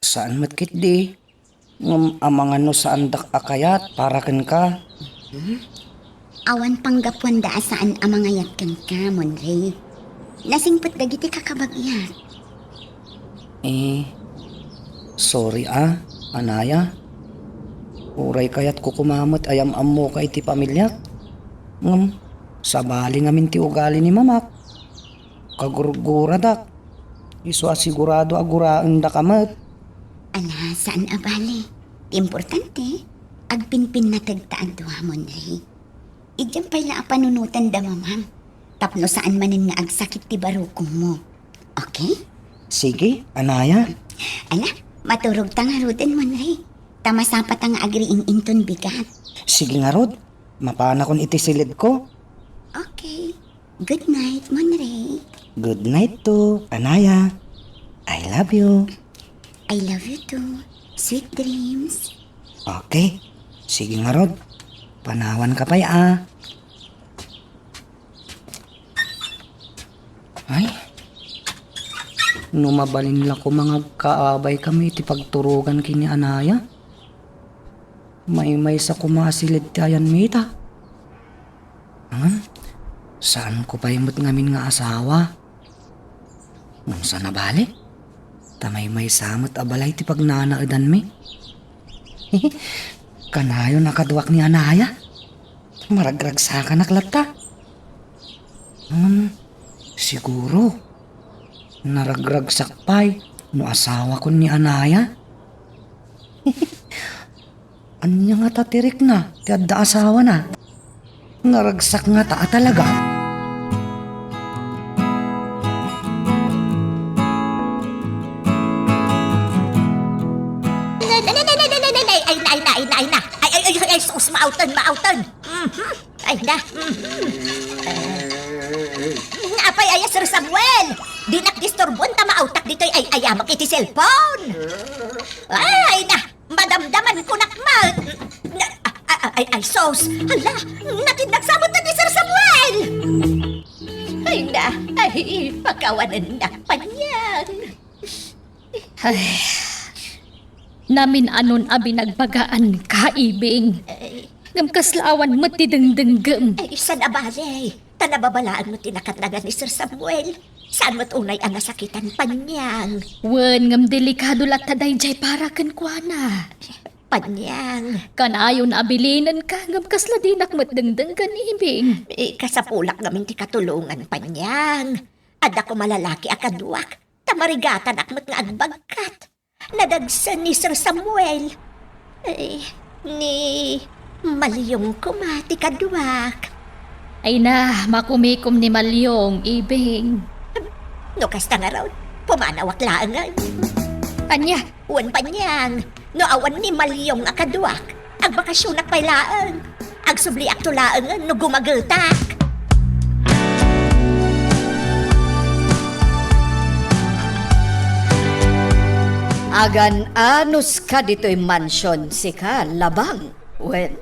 saan met ketdi? Ngem amangan no saandak a kayat para kenka. Awan panggapuanda a saan a mangayat kenka, Monray. Nasingpet dagiti kakabagyak. Eh, sorry a, Anaya. Uray kayatko koma met a yam-ammoka iti pamiliak. Ngem, sabali ngamin ti ugali ni mamak. Kagurguradak. Isu a sigurado a guraendaka met. Ala, saan a bale. Ti importante, agpinpinnategta a dua, Monray. Idiam pay la a panunoten da mamam. Tapno saan manen nga agsakit ti barukongmo. Okay? Sige, Anaya. Ala, maturogta ngaruden, Monray. Ta masapata nga agriing-inton bigat. Sige ngarud, mapanakon iti silidko. Okay. Good night, Monray. Good night too, Anaya. I love you. I love you too. Sweet dreams. Okay. Sige ngarud. Panawanka pay a. Ay. No mabalin la koma nga agkaabaykami iti pagturogan ken ni Anaya. Maymaysa koma a silid ti ayanmi ita. Hmm? Saanko pay met ngamin nga asawa? Ngem saan a bale? Ta maymaysa met a balay ti pagnanaedanmi. Kanayon a kaduak ni Anaya. Maragragsakanak latta. Hmm, siguro. Naragragsak pay no asawakon ni Anaya. Ania ngata ti rikna ti adda asawana? Naragsak ngata a talaga? Ay, ay, ay, ay, ay, ay, ay, ay, ay, sus, maawten, maawten. Mhm. Ay, na. Mhm. Apay, aya, Sir Samuel? Dinak disturbon ta maawtak ditoy ay-ayamek iti cellphone. Ay, na. Madamdaman ko nakmat. Na, a-, a-, ay, ay, sos. Hala, natinag sa amot ni Sir Samuel. Ay, na. Ay, pakawanan na, Panyang. Ay, namin-anon a binagbagaan ka, Ibing. Ay. Ngem kasla awan met ti dengdenggem. Ay, saan a bale. Ta nababalaan met ti nakatnangan ni Sir Samuel. Saan met unay a nasakitan, Panyang. Wen, ngem delikado latta daydiay para kenkuana. Panyang. Kanayon a bilinenka, ngem kasla dinak met dengdenggen, Ibing. Eh, kasapulak ngamin ti katulongan, Panyang. Adda koma lalaki a kaduak, ta marigatanak met nga agbagkat. Nadagsen ni Sir Samuel. Eh, ni Malyong koma ti kaduak. Ay na, makumikom ni Malyong, Ibing. No kasta ngarud, pumanawak laengen. Ania? Wen, Panyang, no awan ni Malyong a kaduak, agbakasionak pay laeng. Agsubliakto laengen no gumagetak. Agan-anuska ditoy mansion, sika, Labang. Wen,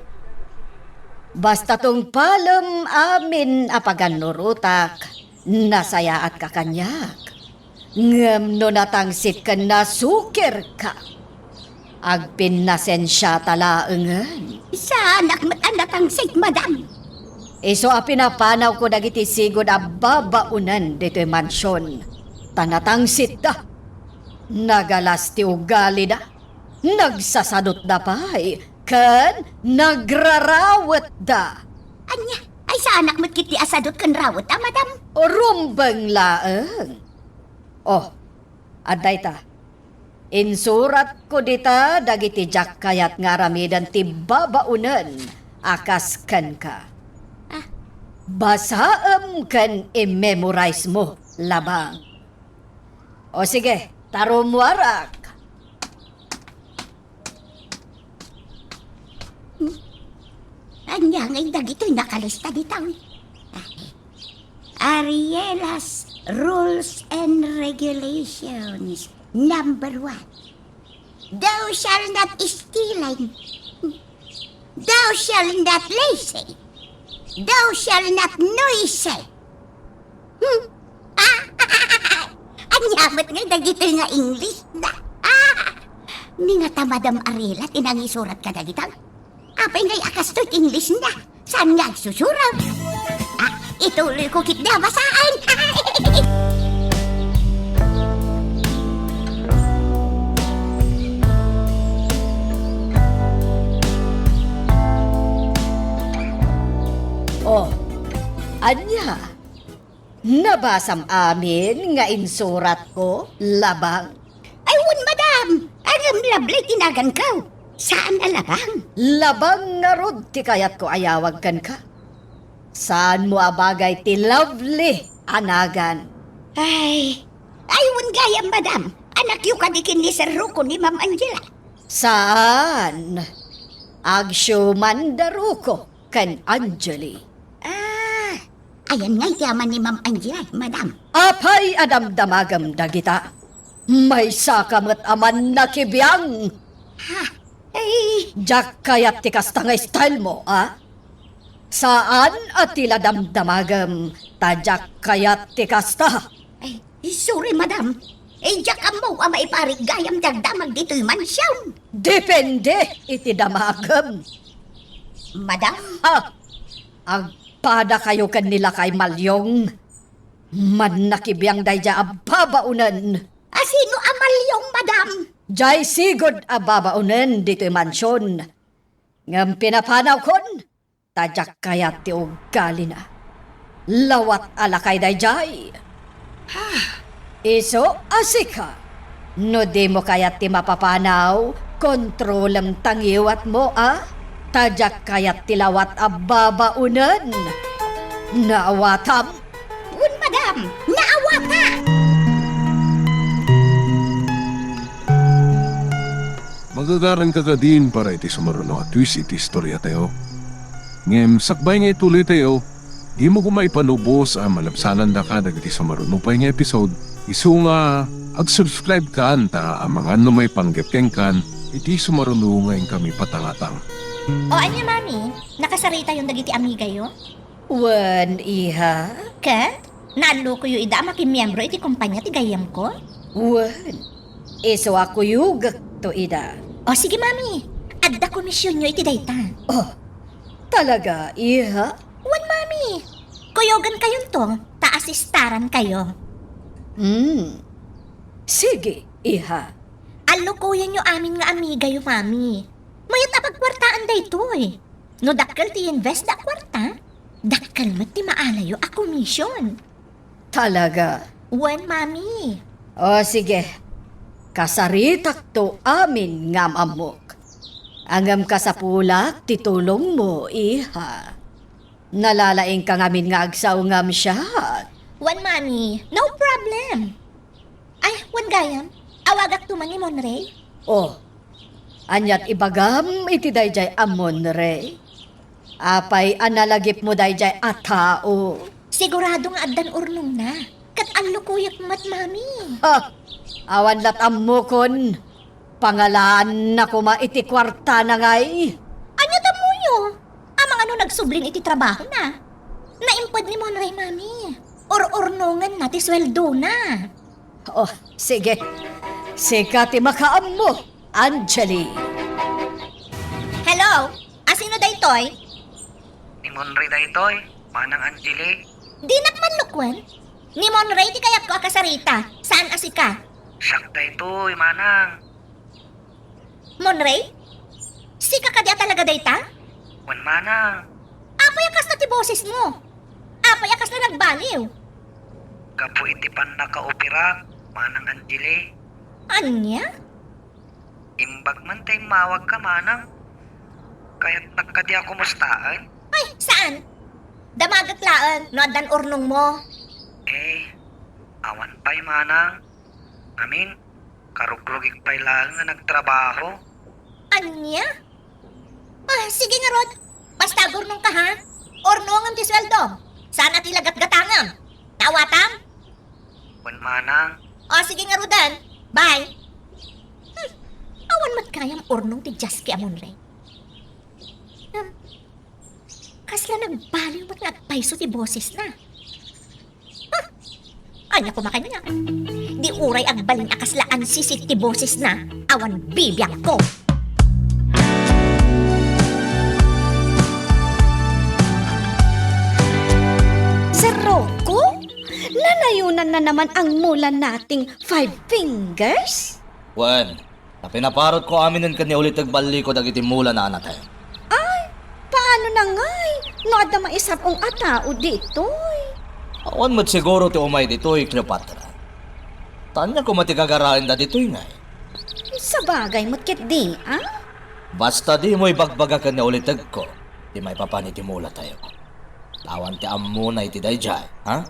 basta tungpalem amin a pagannurotak, nasayaatka kaniak. Ngem no natangsit ken nasukirka, agpinnasensiata laengen. Saanak met a natangsit, madam. Isu a pinapanawko dagiti sigud a babaonen ditoy mansion, ta natangsitda. Nagalas ti ugalida. Nagsasadutda pay ken nagrarawetda. Ania? Ay, saanak met ketdi a sadut ken rawet a, madam? Rumbeng laeng. Oh, adda ita. Insuratko dita dagiti diak kayat nga aramiden ti babaonen a kas kenka. Ah. Basaem ken i-memorize mo, Labang. O sige, ta rummuarak. Hmm? Ania ngay dagitoy nakalista dita? Ariela's Rules and Regulations, number one. Thou shall not stealing. Thou shall not lazy. Thou shall not noisy. Hmm? Ah, ania met ngay dagitoy nga English na? Ah, ni nga ta Madam Arela ti nangisurat kadagita. Apay ngay a kastoy ti English na? Saan nga agsusurat? Ah, ituloy ko kit da basaan. Oh, ania? Nabasam amin nga insuratko, Labang? Ay, wen, madam. Ngem Lovely ti naganko. Saan a Labang? Labang ngarud ti kayatko a yawag kenka. Saanmo a bagay ti Lovely a nagan? Ay, ay, wen gayam, madam. Anakyo kadi ken ni Sir Rocco ni Ma'am Angela? Saan. Agsiuman da Rocco ken Angeli. Ah, ayan ngay ti ama ni Ma'am Angela, madam. Apay a damdamagem dagita? Maysaka met a mannakibiang. Ha? Ay. Diak kayat ti kasta nga style mo, a? Saan a ti la damdamagem, ta diak kayat ti kasta. Ay, sorry, madam. Eh, diak ammo a maiparit gayam ti agdamag ditoy mansion. Depende iti damagem. Madam? Ha? Agpadakayo ken ni Lakay Malyong. Mannakibiang daydiay a babaonen. A sino a Malyong, madam? Diay sigud a babaonen ditoy mansion. Ngem pinapanawkon, ta diak kayat ti ugalina. Lawat a lakay daydiay. Ha? Isu a sika, no dimo kayat ti mapapanaw, kontrolem ta ngiwatmo, a? Ta diak kayat ti lawat a babaonen. Naawatam? Wen, madam, naawata! Magagaranka kadin para iti sumaruno a twist iti istoriatayo. Ngem sakbay nga ituloytayo, dimo koma ipanubos a malabsanandaka dagiti sumaruno pay nga episode, isu nga ag-subscribe-kan ta amangan no maipanggep kenkan iti sumaruno nga inkami patangatang. O ania, Mami? Nakasaritayon dagiti amigayo? Wen, iha. Ket? Naallokoyo ida a makimmiembro iti kompania ti gayyemko? Wen, isu a kuyogekto ida. O, sige, Mami. Adda komisionyo iti dayta. Oh, talaga, iha? Wen, Mami. Kuyogenkayonto, ta asistarankayo. Hmm. Sige, iha. Allokoyanyo amin nga amigayo, Mami. Mayat a pagkuartaan daytoy. No dakkel ti invest da a kuarta, dakkel met ti maalayo a commission. Talaga? Wen, Mami. O, sige. Kasaritakto amin nga am-ammok. Ngem kasapulak ti tulongmo, iha. Nalalaingka ngamin nga agsao ngem siak. Wen, Mami. No problem. Ay, wen gayam, awagakto man ni Monray? Oh, aniat ibagam iti daydiay a Monray? Apay a nalagipmo daydiay a tao? Sigurado nga addan urnongna, ket allokoyek met, Mami. Ha! Awan lat' ammokon. Pangalaanna koma iti kuartana ngay. Ania tammoyo? Amangan no nagsublin iti trabahona. Naimped ni Monray, Mami. Ur-urnongenna ti sueldona. Oh, sige. Sika ti makaammo, Angeli. Hello? Asino daytoy? Ni Monray daytoy, Manang Angeli. Dinak mannukwen? Ni Monray ti kayatko a kasarita. Saan a sika? Siak daytoy, Manang. Monray? Sika kadi a talaga dayta? Wen, Manang. Apay a kasta ti bosesmo? Apay a kasla nagbaliw? Gapu iti pannakaoperak, Manang Angeli. Ania? Imbag man ta immawagka, Manang. Kayatnak kadi a kumustaen? Ay, saan? Damagek laeng no addan urnongmo. Eh, awan pay, Manang. Amin, karugrugik pay laeng nga nagtrabaho. Ania? Ah, sige ngarud. Basta agurnongka, ha? Urnongem ti sueldom. Saan a ti lagatgatangem. Naawatam? Wen, Manang. O, sige ngaruden. Bye. Hmm. Saan met gayam urnong ti Jaski a Monrey? Ngem, kasla nagbaliw met nga agpayso ti bosesna. Ah! Ania koma kaniak? Di uray agbalin a kasla ansisit ti bosesna, awan bibiangko. Sir Rocco? Nanayunan na naman ang mula nating five fingers? Wen, ta pinaparotko aminen ken ni Uliteg Balliko dagiti mula na anatayo. Ay, paano na ngay no adda maisab-ong a tao ditoy? Awan met siguro ti umay ditoy, Cleopatra. Ta ania koma ti gagaraenda ditoy ngay? Sabagay met ketdi, a? Basta dimo ibagbaga ken ni Ulitegko ti maipapan iti mulatayo. Awan ti ammona iti daydiay, ha?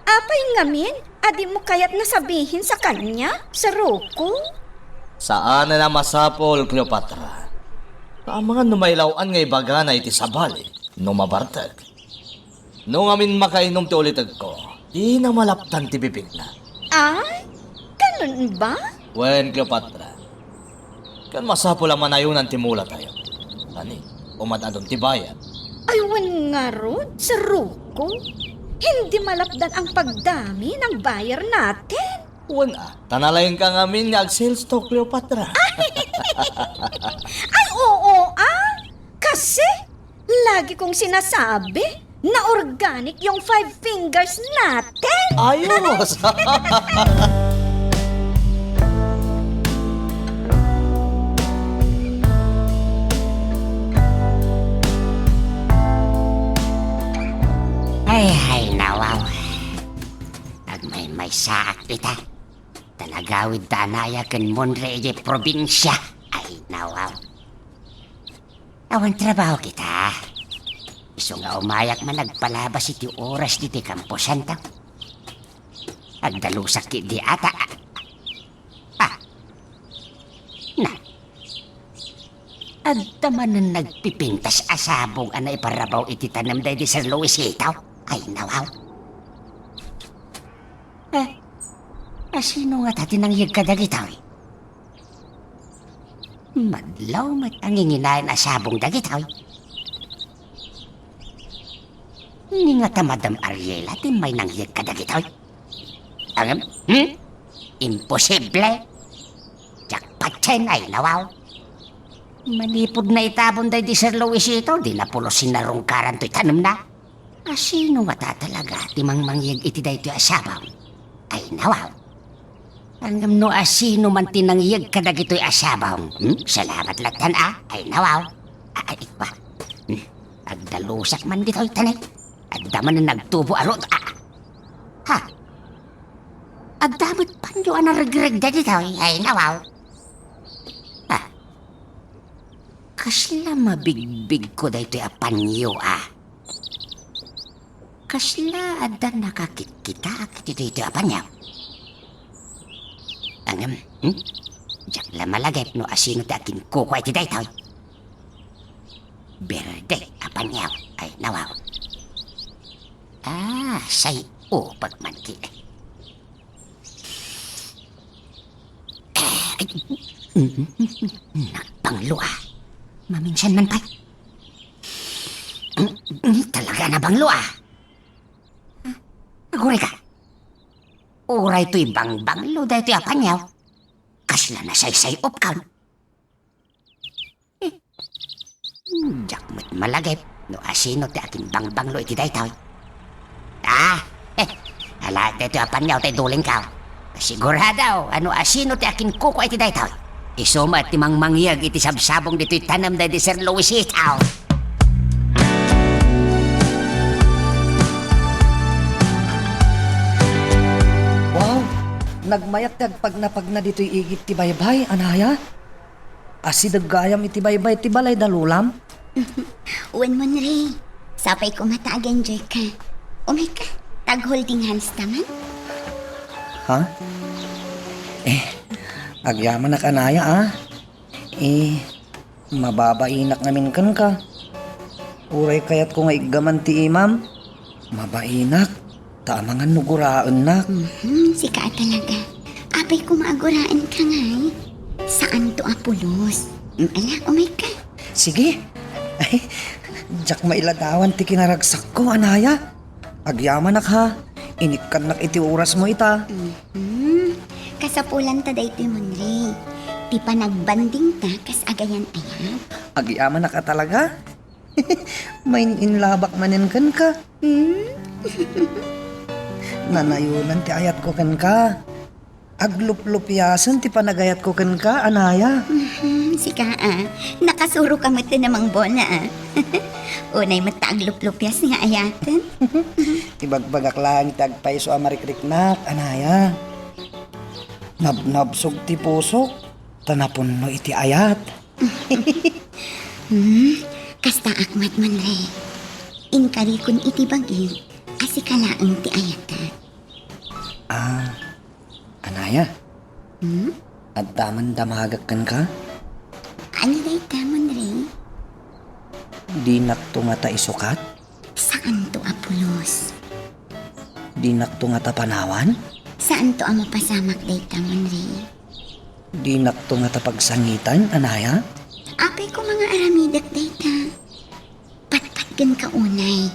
Apay ngamin a dimo kayatna sabihin sa kaniak, Sir Rocco? Saanen a masapul, Cleopatra. Ta amangan no mailaw-an nga ibagana iti sabali no mabartek. No ngamin makainom ti ulitegko, dina malapdan ti bibigna. Ay, ganun ba? Wen, Cleopatra. Ken masapul a manayunan ti mulatayo. Tani, umad-adun ti bayad. Ay, wen ngarud, Sir Rocco. Hindi malapdan ang pagdami ng buyer natin. Wen a, ta nalaingka ngamin nga ag-sales talk, Cleopatra. Ay, oo, ah. Kasi, lagi kong sinasabi na organic yung five fingers natin. Ayos! Ay, ay, nawaw. Agmaymaysaak ita. Talagawid ta anaya ken Monrey iti probinsia. Ay, nawaw. Awan trabaho kita. Isu nga umayak man agpalabas iti oras ditoy kamposantayo. Agdalusak ketdi ata. Ah. Na. Adda manen nagpipintas a sabong a naiparrabaw iti tanem daydi Sir Luisito. Ay, nawaw. Eh, asino ngata ti nangyeg kadagitoy? Madlaw met a nginginayon a sabong dagitoy. Ni ngata Madam Ariela ti may nangyeg kadagitoy? Ngem, hmm? Imposible! Diak patien, ay, nawaw. Manipud naitabon daydi Sir Luisito, dina pulos sinarungkaran toy tanemna. Asino ngata talaga ti mangmangyeg iti daytoy a sabong? Ay, nawaw. Ngem no asino man ti nangyeg kadagitoy a sabong, hmm? Salamat lattan, a? Ay, nawaw. A-, ay, wa. Hmm. Agdalusak man ditoy, tani. Adda manen nagtubo a rud-, a-, ha? Adda met panyo a naregreg dagitoy, ay, nawaw. Ah. Kasla mabigbigko daytoy a panyo, a? Kasla adda nakakitkitaak iti daytoy a panyo? Ngem, hmm? Diak la malagip no asino ti akinkukua iti daytoy. Berde a panyo, ay, nawaw. Ah, say upag man ti. Ay, nagbanglo, a. Maminsan man pay. Talaga nabanglo, a. Agurayka. Uray toy bangbanglo daytoy a panyo. Kasla nasaysay-opkan. Eh, diak met malagip no asino ti akinbangbanglo iti daytoy. Ah, eh, alaek daytoy a panyo ti dulingko. Sigurado a no asino ti akinkukua iti daytoy, isu met ti mangmangyeg iti sabsabong ditoy tanem daydi Sir Luisito. Wow! Nagmayat ti agpagnapagna ditoy igid ti baybay, anaya? Asideg gayam iti baybay ti balay da lolam? Wen, Monrey. Sapay koma ta ag-enjoy ka. Umayka, ta ag-holding hands ta man. Ha? Eh, agyamanak anaya, a. Eh, mababainak ngamin kenka. Uray kayatko nga iggaman ti imam, mabainak, ta amangan no guraennak. Mhm, sika a talaga. Apay koma a guraenka ngay? Saanto a pulos. Mm, ala, umayka. Sige. Ay, diak mailadawan ti kinaragsakko, anaya. Agyamanak, ha. Inikkannak iti orasmo ita. Mhm. Kasapulanta daytoy, Monre. Ti panagbandingta kas agayan-ayat. Agyamanak a talaga? Main-inlabak manen kenka. Hmm? Nanayonan ti ayatko kenka. Agluplupiasen ti panagayatko kenka, anaya. Mhm, sika, a. Nakasuroka met ti namangbola, a. Unay met ta agluplupias nga ayaten. Ibagbagak laeng ti agpayso a marikriknak, anaya. Nabnabsog ti pusok, ta napunno iti ayat. Hmm, kastaak met, Monre. Inkarikon iti bagi a sika laeng ti ayatek. Ah, anaya? Hmm? Adda man damagek kenka? Ania dayta, Monre? Dinakto ngata isukat? Saanto a pulos. Dinakto ngata panawan? Saanto a mapasamak dayta, Monre. Dinakto ngata pagsangitan, anaya? Apay koma nga aramidek dayta. Patpat kenka unay.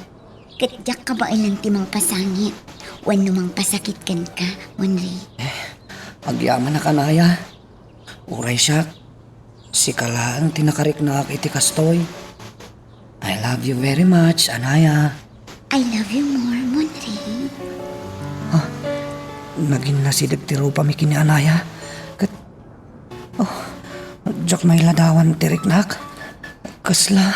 Ket diak kabaelan ti mangpasangit wenno mangpasakit kenka, Monre. Agyamanak, anaya. Uray siak, sika laeng ti nakariknaak iti kastoy. I love you very much, anaya. I love you more, Monre. Ah, nagin nasideg ti rupami ken ni anaya. Ket, oh, diak mailadawan ti riknak. Kasla,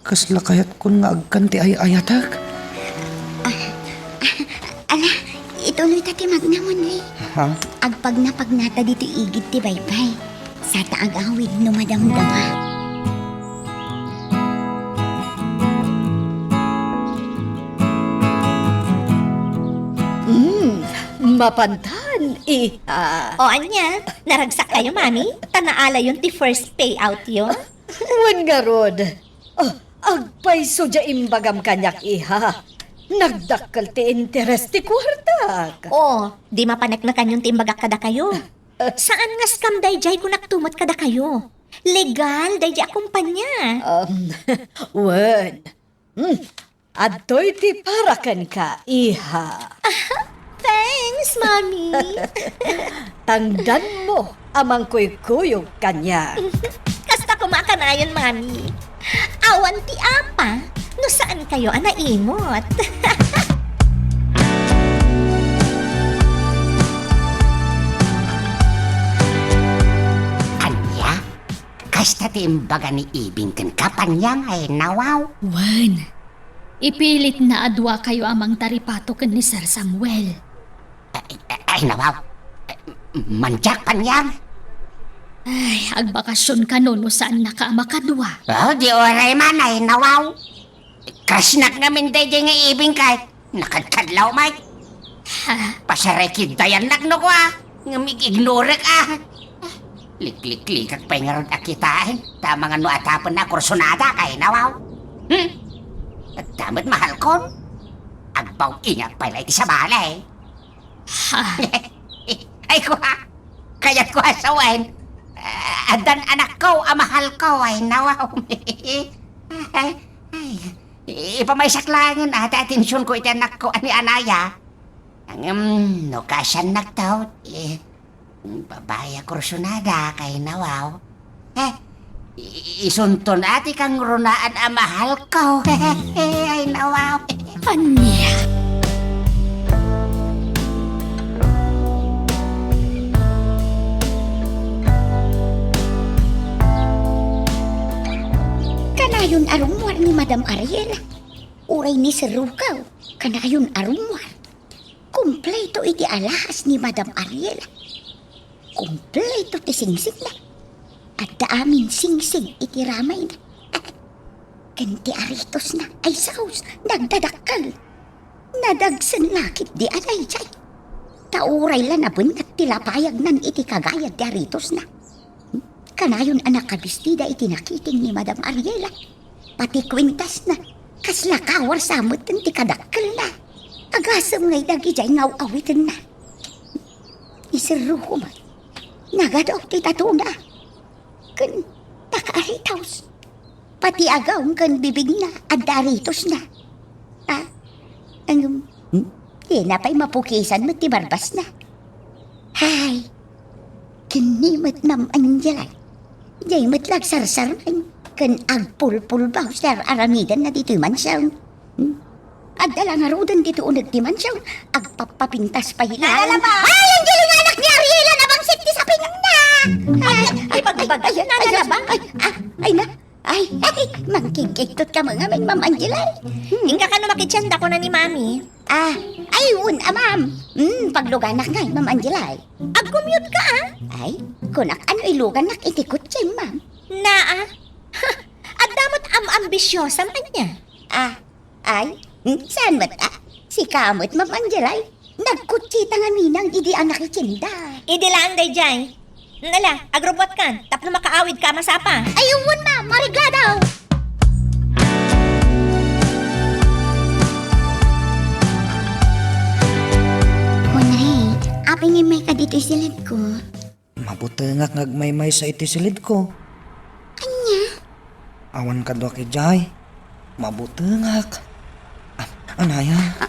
kasla kayatkon nga agkan ti ay-ayatek. Ah, ah, ala, ituloyta ti magna, Monre. Ha? Agpagnapagnata ditoy igid ti baybay. Sata agawid no madamdama. Mm, mapantan, iha. O ania, naragsak kayo, Mami? Ta naalayon ti first payout yo? Wen ngarud. Ah, agpayso diay imbagam kaniak, iha. Nagdakkel ti interes ti kuartak. O, di mapaneknekanyon ti imbagak kadakayo. Saan nga scam daydiay, kunakto met kadakayo. Legal daydiay a kumpanya. Um, wen. Hmm. Adtoy ti para kenka, iha. Thanks, Mami. Tangdanmo a mangkuykuyog kaniak. Kasta koma a kanayon, Mami. Awan ti apa no saan kayo a naimot. Ania? Kasta ti imbaga ni Ibing kenka, Panyang, ay nawaw? Wen, ipilitna a dua kayo a mangtaripato ken ni Sir Samuel. Ay, ay, ay, nawaw. Mandiak, Panyang. Ay, agbakasyon kano no saannaka a makadua. O, di uray man, ay nawaw. Crushnak ngamin daydiay nga Ibing kay nakadkadlaw met. Ha? Pasarikiddayannak no kua, ngem ig-ignorek a. Likliklikak pay ngarud a kitaen, ta amangan no atapenna a kursunada kay nawaw. Hmm? Adda met mahalkon? Agbaw-ingak pay la iti sabali. Ha? Ay, kua, kayatko a sawen. Ah, addan anakko a mahalko, ay, nawaw. Ay, ay, ipamaysak laengen a ti atensionko iti anakko a ni Anaya. Ngem, no kaasiannakto, eh, babai a kursunada kay nawaw. Eh, i-, isunton a ti kangrunaan a mahalko. Ay, nawaw. Ania? Kanayon a rummuar ni Madam Ariel. Uray ni Sir Rukaw, kanayon a rummuar. Kompleto iti alahas ni Madam Ariel. Kompleto ti singsingna. Adda amin singsing iti ramayna. Ken ti aritosna ay saos, nagdadakkel. Nadagsen la ketdi a daydiay. Ta uray la nabenneg ti lapayagnan iti kagayad ti aritosna. Kanayon a nakabistida iti nakiting ni Madam Ariela. Pati kuentasna, kasla kawar sa metten ti kadakkelna. Agasem ngay dagidiay nga aw-awitenna. Iserroko met. Nagadu ti tatona ken takaaritaos. Pati agawm ken bibigna, adda aritosna. Ah, ngem, hmm? Dina pay mapukisan met ti barbasna. Hay, ken ni met Ma'am Angela. Diay met la agsarsarman ken agpulpulbaos ti ar-aramidenna ditoy mansion. Hmm? Adda la ngaruden ditoy uneg ti mansion, agpappapintas pay la. Nalalaman! Ay, Angelo nga anak ni Ariela, nabangsit ti sapingna! Ay, ay, ay, ay, ay, ay, ay, ay, ay, na, ay, ah, ay, na, ay, ay, mangkigkigtot ka mga men, Ma'am Angela. Hmm. Inka kano makitienda, kuna ni Mami. Ah, ay, wen, ah, Ma'am. Hmm, pagluganak ngay, Ma'am Angela. Agkumyot ka, ah? Ay, kunak, ano iluganak iti kutsim, Ma'am? Naa. Adda met am-ambisiosam ania? Ah, ay, hmm, saan met, ah? Sika met, Ma'am Angela, ay. Nagkutsita ngamin idi a nakitienda. Idi laeng daydiay. Nala, agrubbuatkan, tapno makaawidka a masapa. Ay, wen, Ma'am, maregladaw. Monrey, apay nga immayka ditoy silidko? Mabutengak nga agmaymaysa iti silidko. Ania? Awan kaduak idiay. Mabutengak. Ah, anaya? Ah,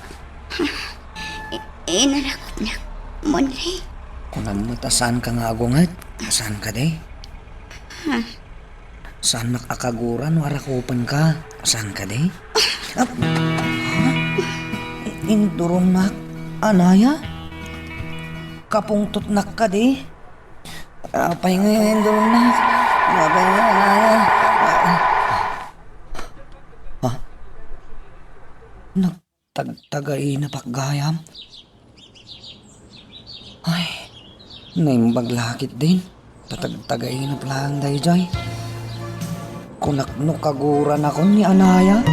ah, i-, inarakupnak, Monrey. Kunam met a saanka nga agunget. Saan kadi? Ha? Saannak a kagura no arakupenka. Saan kadi? Ah, ha? Induronnak. Anaya? Kapungtotnak kadi? Apay nga induronnak? Apay nga, anaya? Ah. Nagtagtagainep gayam? Ay, naimbag la ketdin. Patagtagainep laeng daydiay. Kunak no kaguranakon ni anaya.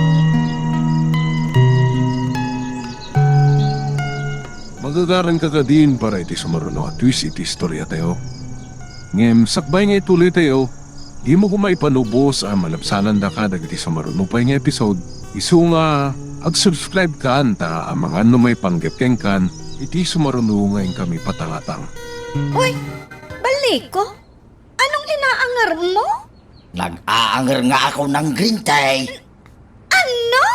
Magagaranka kadin para iti sumaruno a twist iti istoriatayo. Ngem sakbay nga ituloytayo, dimo koma ipanubos a malabsanandaka dagiti sumaruno pay nga episode. Isu nga ag-subscribe kan ta amangan no maipanggep kenkan iti sumaruno nga inkami patangatang. Hoy, Balliko? Anong inaanger mo? Nag-aanger nga ako nang green tea. Ano?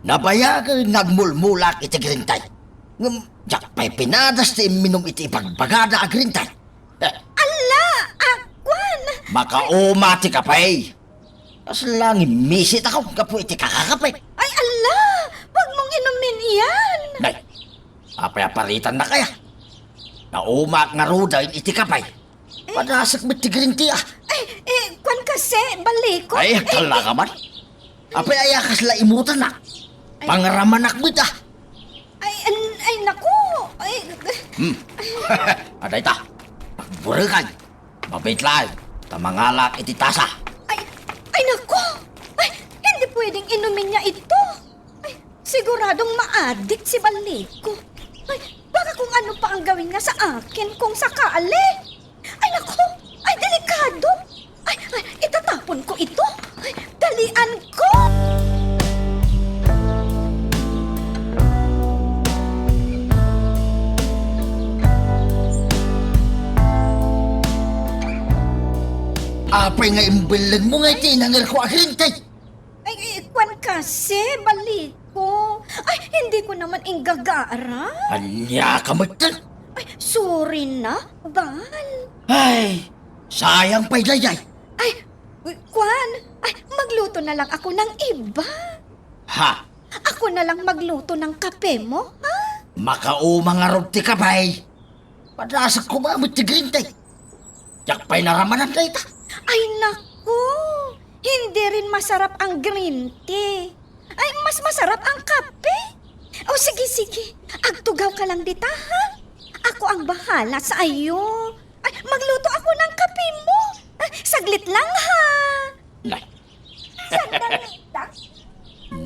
Nabayag nga agmulmulak iti green tea. Ngem, diak pay pinadas ti imminum iti ibagbagada a green tea. Alla, a, kuan. Makauma ti kape. Kasla nga immisit ako gapu iti kakakape. Ay, alla, wag mong inumin iyan. Nay, apay a paritannak aya? Naumaak ngaruden iti kape. Padasek met ti green tea, ah. Ay, eh, kuan kasi, Balliko. Ay, eh, kalla ka man. Apay aya kasla imutannak? Ay. Pangaramanak met, ah. Ay, an-, ay, naku. Ay. Hmm. Adda ita. Agburekan. Mabit laeng ta mangalak iti tasa. Ay, ay, naku. Ay, hindi pwedeng inumin niya ito. Ay, siguradong maadik si Balliko. Ay, baka kung ano pa ang gawin niya sa akin kung sakali. Ay, naku! Ay, delikado! Ay, ay, itatapon ko ito! Ay, dalian ko! Apay nga imbelleng mo nga iti inanger ko a green tea? Ay, ay, kuan kasi, Balliko. Ay, hindi ko naman inggagara. Ania ka met? Ay, sorry na, Bal. Ay, sayang pay daydiay. Ay, kuan. Ay, magluto na lang ako ng iba. Ha? Ako na lang magluto ng kape mo, ha? Makauma ngarud ti kape. Padasek koma met ti green tea. Diak pay naramanan dayta. Ay, naku! Hindi rin masarap ang green tea. Ay, mas masarap ang kape. O, sige, sige. Agtugaw ka lang dita, ha? Ako ang bahala sa iyo. Ay, magluto ako ng kape mo. Ay, saglit lang, ha? Nay. Sandali lang.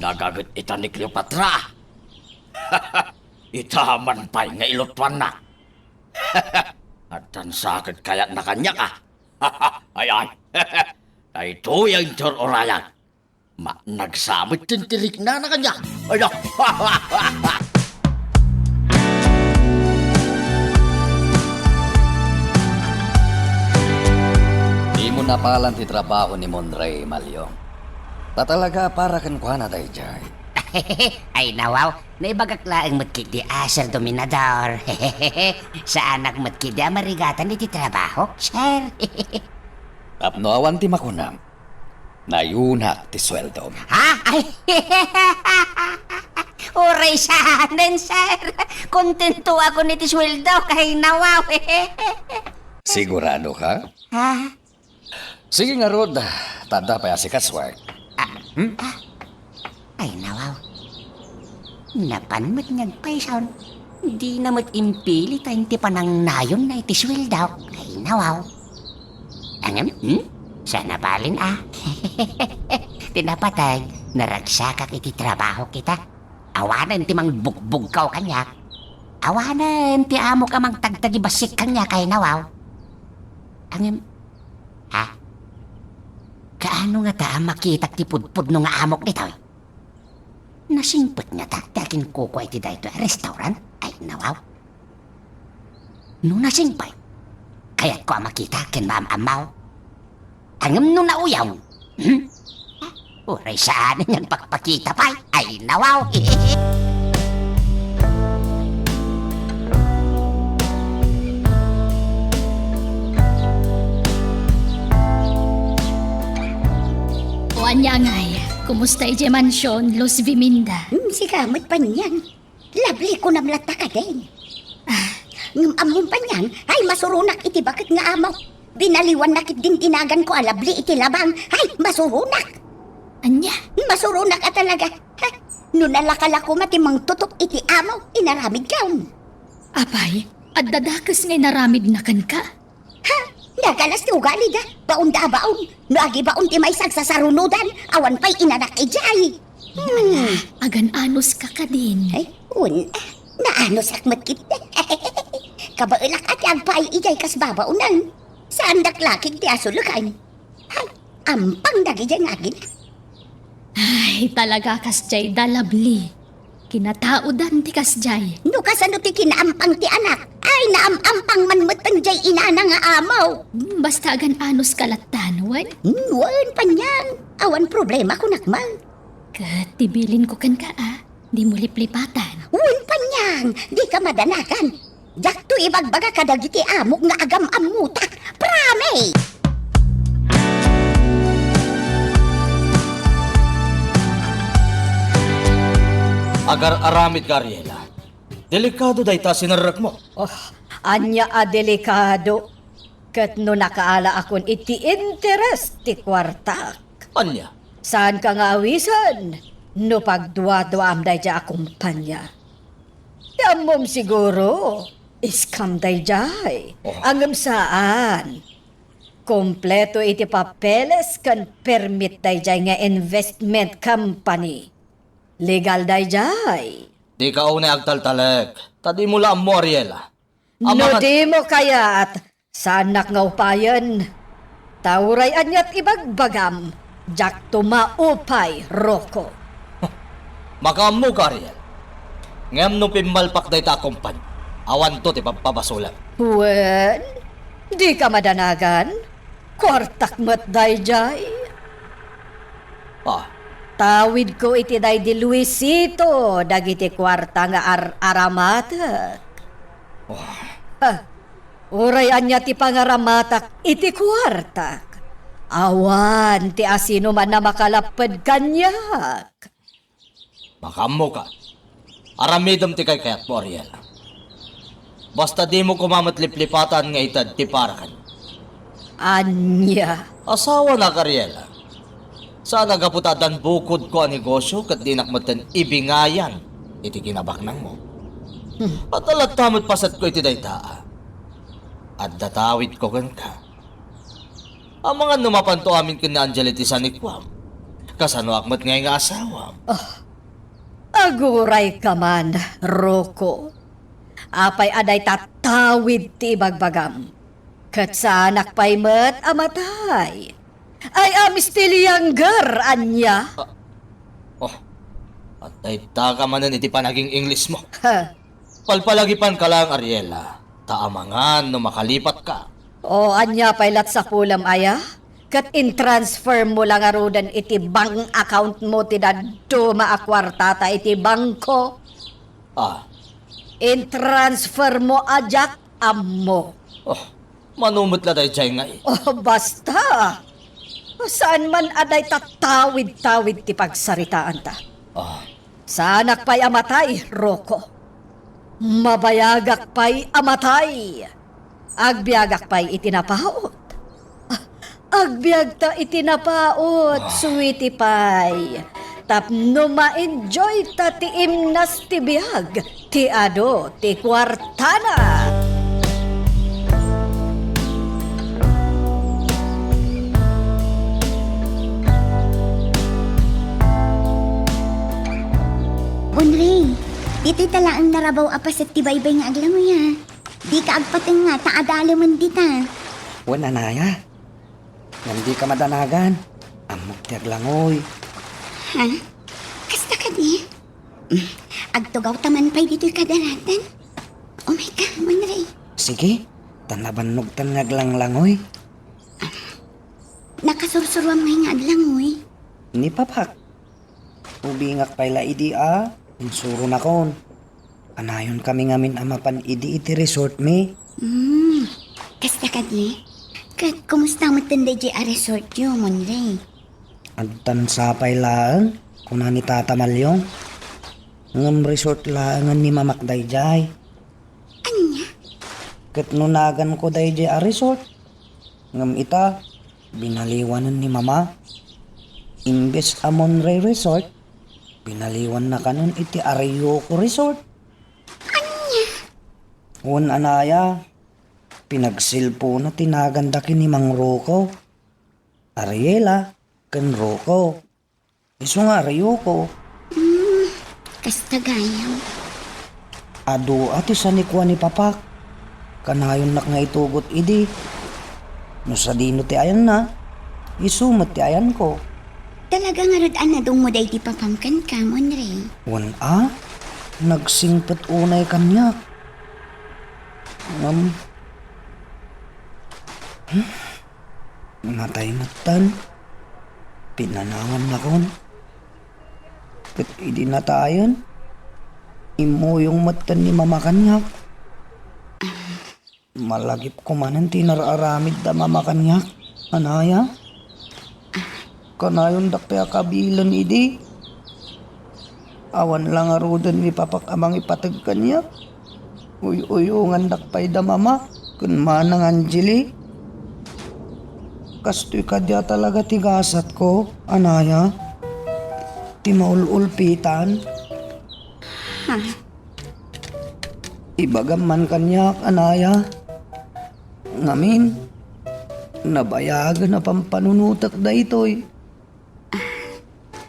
Nagaget ita ni Cleopatra. Ita man pay nga ilutuanna. Addan sa ket kayatna kaniak, a? Ay, ay. Daytoy a inter-orayan. Ma-, nagsamit ti riknana kaniak. Ay, a. Napalan ti trabaho ni Monray, Malyong. Ta talaga para kenkuana daydiay. Ay, nawaw. Naibagak laeng met ketdi a, Sir Dominador. Saanak met ketdi a marigatan iti trabaho, sir. Tapno awan ti makunam, nayunak ti sueldom. Ha? Ay, uray saanen, sir. Kontentoakon iti sueldok, ay, nawaw. Sigurado ka? Ha? Sige ngarud, ta adda pay a sikasuak. Ah, hmm? Ah. Ay, nawaw. Napan met nga agpayson. Dina met impilitaen ti panangnayonna iti sueldok. Ay, nawaw. Ngem, hmm? Saan a balin, a? Ti napateg, naragsakak iti trabahok ita. Awanen ti mangbugbugkaw kaniak. Awanen ti amok a mangtagtagibassit kaniak, ay, nawaw. Ngem, ha? Kaano ngata a makitak ti pudpudno nga amok ditoy? Nasingpet ngata ti aginkukua iti daytoy a restaurant? Ay, nawaw. No nasingpet, kayatko a makita ken maam-ammo. Ngem no nauyaw, hmm? Uray saan nga agpakpakita pay. Ay, nawaw. O ania ngay, kumusta idiay mansion, Luz Viminda? Hmm, sika met, Panyang. Lovely, kunam latta kadin. Ah. Ngem ammom, Panyang, ay, masuronak iti baket nga amok. Binaliwanna ket dindinaganko a Lovely iti labang. Ay, masuronak. Ania? Masuronak a talaga. Ha? No nalakalako met ti mangtutup iti amok, inaramidkon. Apay, adda dakes nga inaramidna kenka? Ha? Nagalas ti ugalida. Baonda a baon. No agibaon ti maysa, agsasarunodan. Awan pay inanak idiay. Hmm. Agan-anuska kadin. Ay, un, naanosak met ket. Kabaelak a ti agpaay idiay kas babaonan. Saandak laeng ti asulekan. Ay, ampang dagidiay nga agina. Ay, talaga kasdiay da, Lovely. Kinataodan ti kasdiay. No kasano ti kinaampang ti anak? Ay, naam-ampang man metten diay inana nga amo. Hmm, basta agan-anuska lattan, wen? Hmm, wen, Panyang. Awan problema, kunak man. Ket ti bilinko kenka, a, dimo liplipatan. Wen, Panyang, dika madanagan. Diakto ibagbaga kadagiti amok nga agam-ammotak. Promise! Agar-aramidka, Ariela. Delikado dayta a sinerrekmo. Oh, ania a delikado? Ket no nakaalaakon iti interes ti kuartak. Ania? Saanka nga awisen no pagduaduaam daydiay a kompania. Ti ammom siguro, scam daydiay. Oh. Ngem saan. Kompleto iti papeles ken permit daydiay nga investment company. Legal daydiay. Dika unay agtaltalek, ta dimo la ammo, Ariela. No dimo kayat, saannak nga upayen. Ta uray aniat ibagbagam, diakto maupay, Rocco. Makaammoka, Ariel. Ngem no pimmalpak dayta a kumpanya, awanto ti pagpabasolem. Wen, dika madanagan. Kuartak met daydiay. Ah. Tawidko iti daydi Luisito dagiti kuarta nga ar-aramatek. Oh. Ah, uray ania ti pangaramatak iti kuartak, awan ti asinoman a makalapped kaniak. Makaammoka. Aramidem ti kaykayatmo, Ariel. Basta dimo koma met liplipatan nga ited ti para kaniak. Ania? Asawanak, Ariela. Saan a gapu ta addan bukodko a negosio ket dinak metten ibingayan iti kinabaknangmo. Hmm. Adda latta met pasetko iti dayta. Adda tawidko kenka. Amangan no mapanto amin ken ni Angel iti sanikuam. Kasanoak met ngay nga asawam? Ah, agurayka man, Rocco. Apay a dayta tawid ti ibagbagam? Ket saanak pay met a matay. I am still younger, ania? Ah, oh, adda ittaka manen iti panaging-English mo. Ha. Palpalagipanka laeng, Ariela, ta amangan no makalipatka. O, ania pay lat sapulem aya? Ket intransfer mo la ngaruden iti bank account mo ti dadduma a kuartata iti bangko. Ah. Intransfer mo a diak ammo. Oh, mano met la daydiay nga i- Oh, basta. Saan man a dayta tawid-tawid ti pagsaritaanta. Ah. Saanak pay a matay, Rocco. Mabayagak pay a matay. Agbiagak pay iti napaut. Ah, agbiagta iti napaut, ah, sweetie pie. Tapno ma-enjoy ta ti imnas ti biag, ti adu ti kuartana. Unri, ditoy ta laeng narabaw a paset ti baybay nga aglangoy, a. Dika agpatengnga ta adalemen dita. Wen, anaya. Ngem dika madanagan. Ammok ti aglangoy. Ha? Kasta kadi? Mm. Agtugaw ta man pay ditoy kadaratan. Umay ka, Monray. Sige, ta nabannogtan nga aglanglangoy. Nakasursuruam ngay nga aglangoy? Ni Papak. Ubingak pay la idi a insuronakon. Kanayonkami ngamin a mapan idi iti resort mi. Hmm, kasta kadi? Ket kumusta metten daydiay a resortyo, Monray? Adtan sapay laeng, kuna ni Tata Malyong. Ngem resort laengen ni Mamak daydiay. Ania? Ket no naganko daydiay a resort, ngem ita, binaliwanen ni Mama. Imbes a Monray Resort, binaliwanna kanon iti Arioco Resort. Ania? Wen, anaya, pinagselponna ti naganda ken ni Mang Rocco. Ariela ken Rocco. Isu nga Arioco. Hmm, kasta gayam. Adu a ti sanikua ni Papak. Kanayonnak nga itugot idi. No sadino ti ayanna, isu met ti ayanko. Talaga ngarud a nadungmo daydi papam kenka, Monray? Wen a, nagsingpet unay kaniak. Ngem, hmm? Natay metten. Pinanangannakon. Ket idi natayen, immuyong metten ni Mama kaniak. Malagipko manen ti inar-aramid da Mama kaniak, anaya. Kanayondak pay a kabilen idi. Awan la ngaruden ni Papak a mangipateg kaniak. Uy-uyongandak pay da Mama ken Manang Angeli. Kastoy kadi a talaga ti gasatko, anaya, ti maul-ulpitan. Ha? Ibagam man kaniak, anaya. Ngamin, nabayagen a pampanunotek daytoy.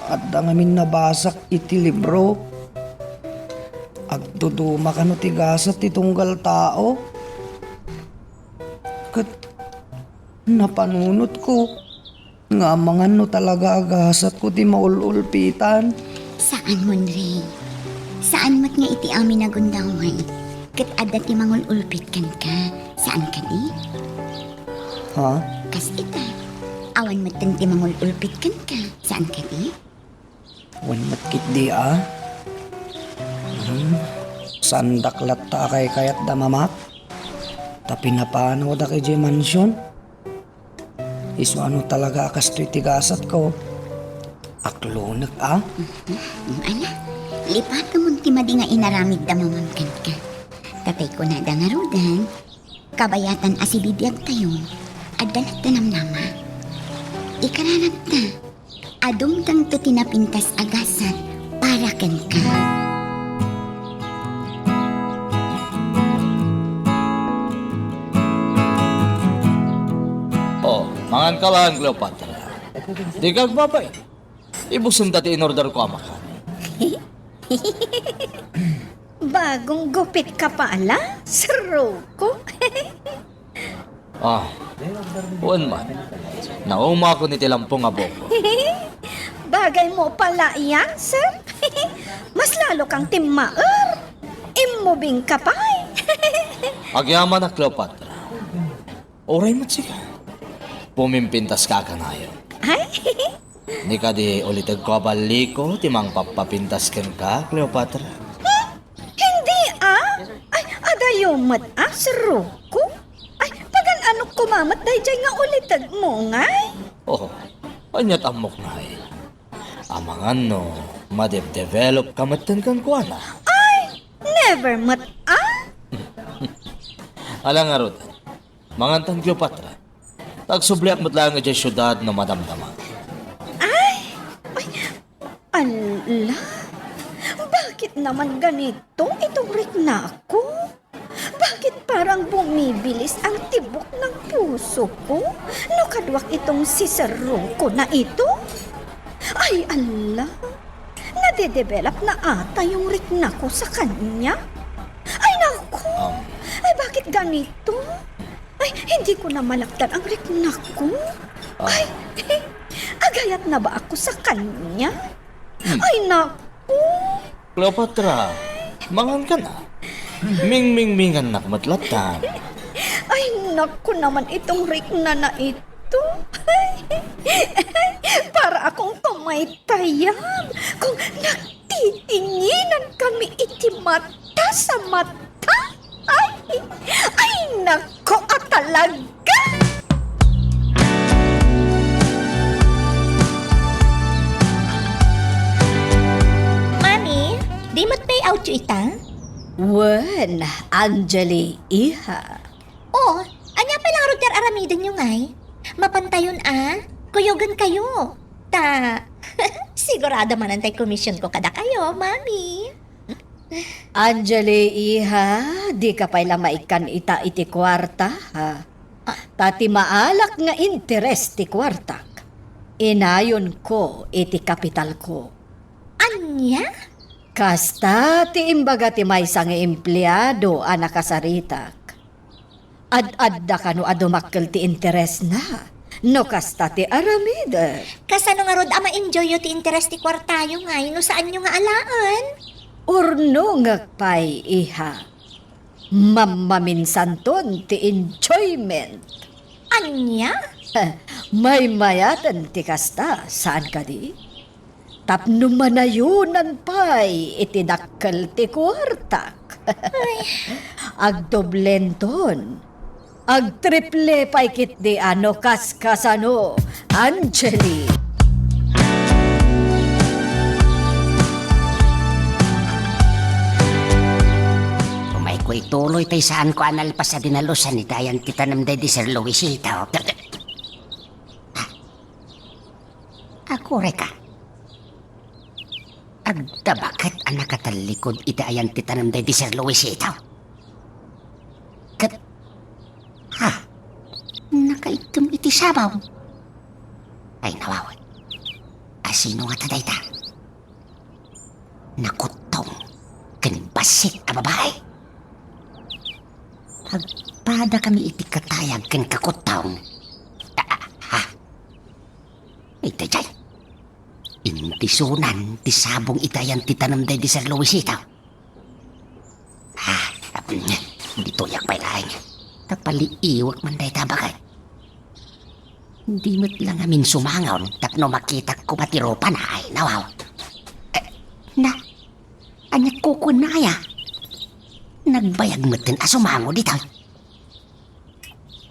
Adda ngamin nabasak iti libro. Agduduma kano ti gasat ti tunggal tao. Ket napanunotko nga amangan no talaga a gasatko ti maul-ulpitan. Saan, Monray. Saan met nga iti amin a gundaway ket adda ti mangul-ulpit kenka. Saan kadi? Ha? Kas ita, awan metten ti mangul-ulpit kenka. Saan kadi? Wen met ketdi a. Hmm, saandak latta a kaykayat da Mamak. Ta pinapanodak idiay mansion. Isu a no talaga a kastoy ti gasatko. Aklonek a. Mhm. Ala, lipatemon ti madi nga inaramid da Mamam kenka. Tatay kunada ngaruden, kabayatan a sibibiagtayo, adda latta namnama. Ikararagta, adun tanto ti napintas a gasat para kenka. Oh, mangan ka laeng, Cleopatra. Di ka agbabain. Ibusenta ti inorder ko a makan. Bagong gupit ka pala, Sir Rocco. Ah, wen man. Naumakon iti lampong a buko. Bagay mo pala yan, sir. Mas lalo kang timmaer. Immubing ka pay. Agyamanak, Cleopatra. Uray met sika. Pumimpintaska a kanayon. Ay? Ni kadi ulitegko a balliko ti mangpappapintas kenka, Cleopatra? Hmm? Hindi, ah? Ay, adayo met, ah, serroko? Ay, pagan-anok koma met daydiay nga ulitegmo, ngay? Oh, ania't ammok, ngay? Amangan no, madebdevelop ka metten kenkuana. Ay, never met, ah? Ala ngarud, mangantan, Cleopatra. Agsubliak met laeng idiay siudad no madamdama. Ay! Ay! Ala! Bakit naman ganito itong riknako? Bakit parang bumibilis ang tibok ng puso ko no kaduak itong si serroko na ito? Ay, ala! Nadedevelop na ata yung riknako sa kanya. Ay, naku! Um. Ay, bakit ganito? Ay, hindi ko na malaktan ang riknako. Ah. Ay, agayat na ba ako sa kanya? Hmm. Ay, naku! Cleopatra, mangan ka na. Mingmingmingan na met lattan. Ay, naku naman itong rikna na ito. Para akong tumaytayab kung nagtitinginan kami iti mata sa mata. Ay, ay, nako a talaga! Mami, di met pay outyo ita? Wen, Angeli, iha. O, ania pay la ngarud ti ar-aramidenyo ngay? Mapantayon a, kuyogen kayo. Ta, sigurado manen tay komisionko kadakayo, Mami. Angeli, iha, dika pay la maikkan ita iti kuarta, ha? Ta ti maalak nga interes ti kuartak, inayonko iti kapitalko. Ania? Kasta ti imbaga ti maysa nga empleado a nakasaritak. Ad-adda kano a dumakkel ti interesna no kasta ti aramid. Kasano ngarud a ma-enjoyyo ti interes ti kuartayo ngay no saanyo nga alaen? Urnongek pay, iha. Mammaminsanton ti enjoyment. Ania? Maymayaten ti kasta, saan kadi? Tapno manayonan pay iti dakkel ti kuartak. Ay. Agdoblenton, agtriple pay ketdi a no kaskasano, Angeli. Umayko ituloy tay saanko a nalpas a dinalusan iti ayan ti tanem daydi Sir Luisito. Agurayka. Agdabaket a nakatallikod iti ayan ti tanem daydi Sir Luisito. Ket, ha, nakaikkem iti sabaw. Ay, nawaw. Asino ngata dayta? Nakuttong ken bassit a babai. Agpadakami iti katayag ken kakuttong. Ah, ah, ha? Ay, daydiay. Indisonan ti sabong iti ayan ti tanem daydi Sir Luisito. Ah, ditoyak pay laeng. Ta paliiwek man dayta a baket. Di met la ngamin sumangon tapno makitak koma ti rupana, ay, nawaw. Eh, na, ania kukuenna aya? Nagbayag metten a sumango ditoy.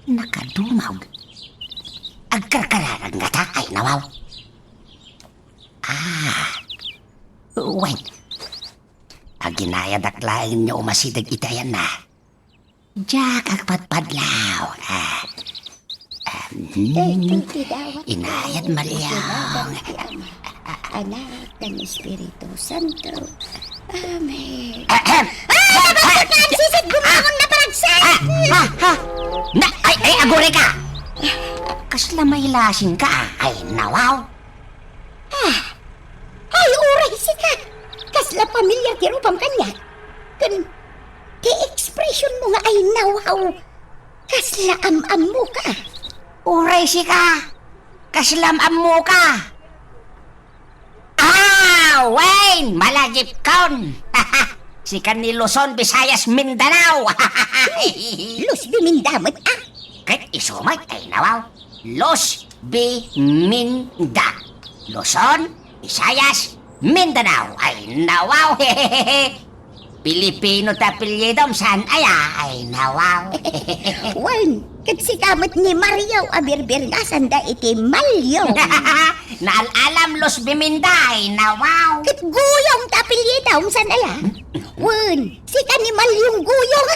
Nakadumog. Agkarkararag ngata, ay, nawaw. Ah, wen. Aginayadak laeng nga umasideg iti ayanna. Diak agpadpadlaw. Ah, ah, hmm. Inayat, Maria. Anak, ken Espiritu Santo. Amen. Ahem. Ah, nabansot na ang sisid, bumangon na paragsak! Ah, ah, ah. Na, ay, ay, agurayka! Kasla mailasinka, ah. Ay, nawaw. Ah, ay, uray sika. Kasla pamilyar ti rupam kaniak. Ken ti ekspresionmo nga ay nawaw. Kasla am-ammoka. Uray sika. Kasla am-ammoka. Ah, wen, malagipkon. Sika ni Luzon, Visayas, Mindanao. Luzon, Mindanao, ah. Ket isu met, ay nawaw. Luz Biminda. Luzon, Visayas, Mindanao. Ay, nawaw. Pilipino ti apelyidom, saan aya? Ay, nawaw. Wen, ket sika met ni Mario a birbirngasanda iti Malyong. Naal-alam, Luz Biminda. Ay, nawaw. Ket Guyong ti apelyidom, saan aya? Wen, sika ni Malyong Guyong.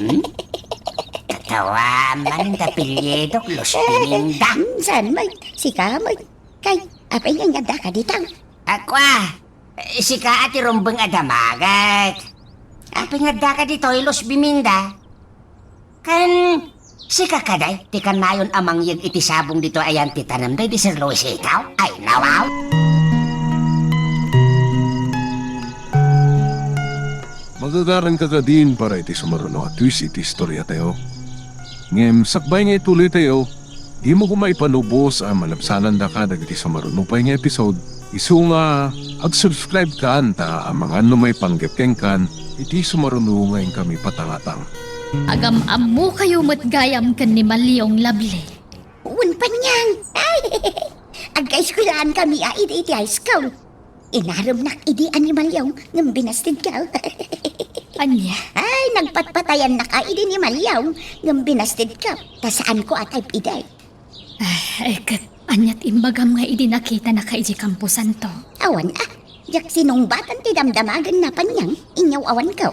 Hmm? Katawa man ti apelyidok, Luz Biminda. Hmm, saan met? Sika met. Kay, apay nga nga daka dita? Ako, ah. Eh, sika a ti rumbeng a damagek. Apay nga daka ditoy, Luz Biminda? Ken, sika kadi ti kanayon a mangyeg iti sabong ditoy ayan ti tanem daydi Sir Luisito? Ay, nawaw. Magagaran ka kadin para iti sumaruno a twist iti istoriatayo. Ngem sakbay nga ituloytayo, dimo koma ipanubos a malabsanandaka dagiti sumaruno pay nga episode. Isu nga, ag-subscribe kan ta amangan no maipanggep kenkan iti sumaruno nga inkami patangatang. Agam-ammokayo met gayam ken ni Malyong Lovely. Wen, Panyang. Agkaeskuelaan kami a idi iti high school. Inaremnak idi a ni Malyong ngem binastedko. Ania? Ay, nagpatpatayannak a idi ni Malyong ngem binastedko. Ta saanko a type idi. Ay, ket ania ti imbagam nga idi nakitanaka idiay kamposanto? Awan a. Diak sinungbatan ti damdamagenna, Panyang, inyaw awanko.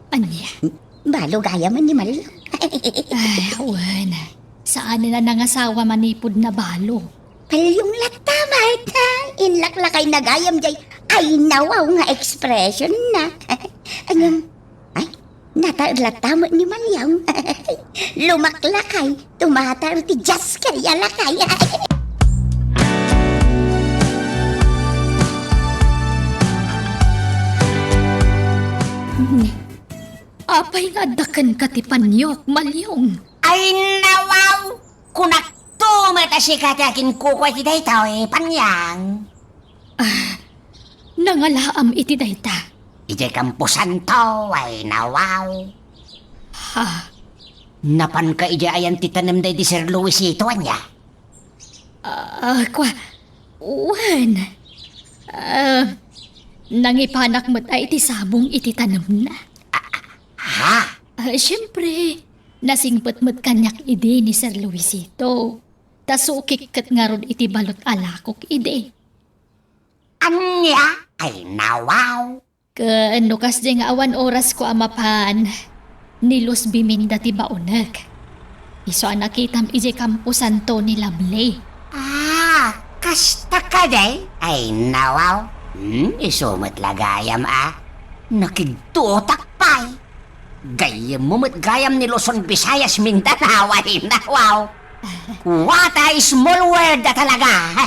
Ania? Balo gayam ni Malyong. Ay, wen. Saanen a nangasawa manipud nabalo. Malyong latta met, ha? Inlaklakayna gayam diay ay nawaw nga expression na. Ngem, ay, nataed latta met ni Malyong. Lumaklakay, tumataer ti diaskay a lakay. Apay nga adda kenka ti panyok, Malyong? Ay, nawaw! Kunakto met a sika ti aginkukua iti daytoy, Panyang. Ah, nangalaam iti dayta. Idiay kamposanto, ay, nawaw. Ha? Napanka idiay ayan ti tanem daydi Sir Luisito, ania? Ah, kua, wen. Ah, nangipanak met a iti sabong iti tanemna. Ha? Ah, siempre, nasingpet met kaniak idi ni Sir Luisito. Ta sukik ket ngarud iti balot a lakok idi. Ania? Ay, nawaw. Ken no kasdi nga awan orasko a mapan, ni Luz Biminda ti baonek. Isu a nakitam idiay kamposanto ni Lovely. Ah, kasta kadi? Ay, nawaw. Hmm, isu met la gayam a. Nakigtutak pay. Gayyemmo met gayam ni Luzon, Visayas, Mindanao. Ay, nawaw. What a small world a talaga!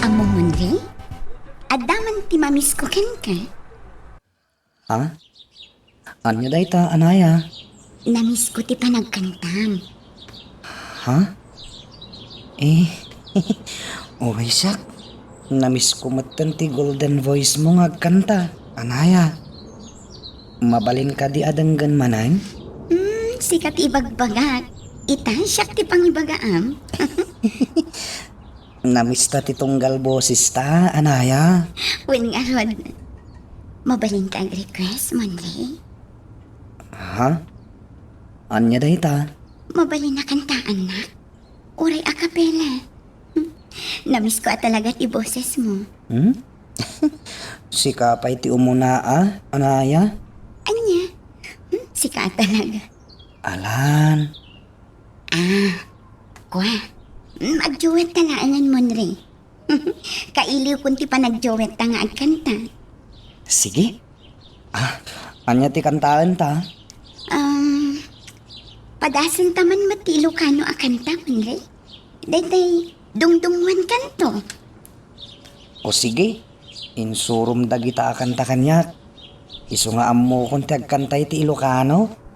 Ammom, Monri? Adda man ti mamisko kenka? Ha? Ania dayta, Anaya? Namisko ti panagkantam. Ha? Eh, uray siak. Namisko metten ti golden voice mo nga agkanta, Anaya. Mabalin kadi a denggen manen? Hmm, sika ti ibagbagak. Ita, siak ti pangibagaam. Namista ti tunggal bosesta, Anaya. Wen ngarud, mabalinka ag-request, Monri? Ha? Ania dayta? Mabalin a kantaannak? Uray a capella. Hmm. Namisko a talaga ti boses mo. Hmm? Sika pay ti umuna a, Anaya? Ania? Hmm? Sika a talaga. Alan. Ah, kua. Mm, agduet ta laengen, Monri. Kailiwkon ti panagduet ta nga agkanta. Sige. Ah, ania ti kantaen ta? Um, padasen ta man met ti Ilocano a kanta, Monri. Daytay dungdungngoankanto. O sige, insurom dagita a kanta kaniak. Isu nga ammokon ti agkanta iti Ilocano.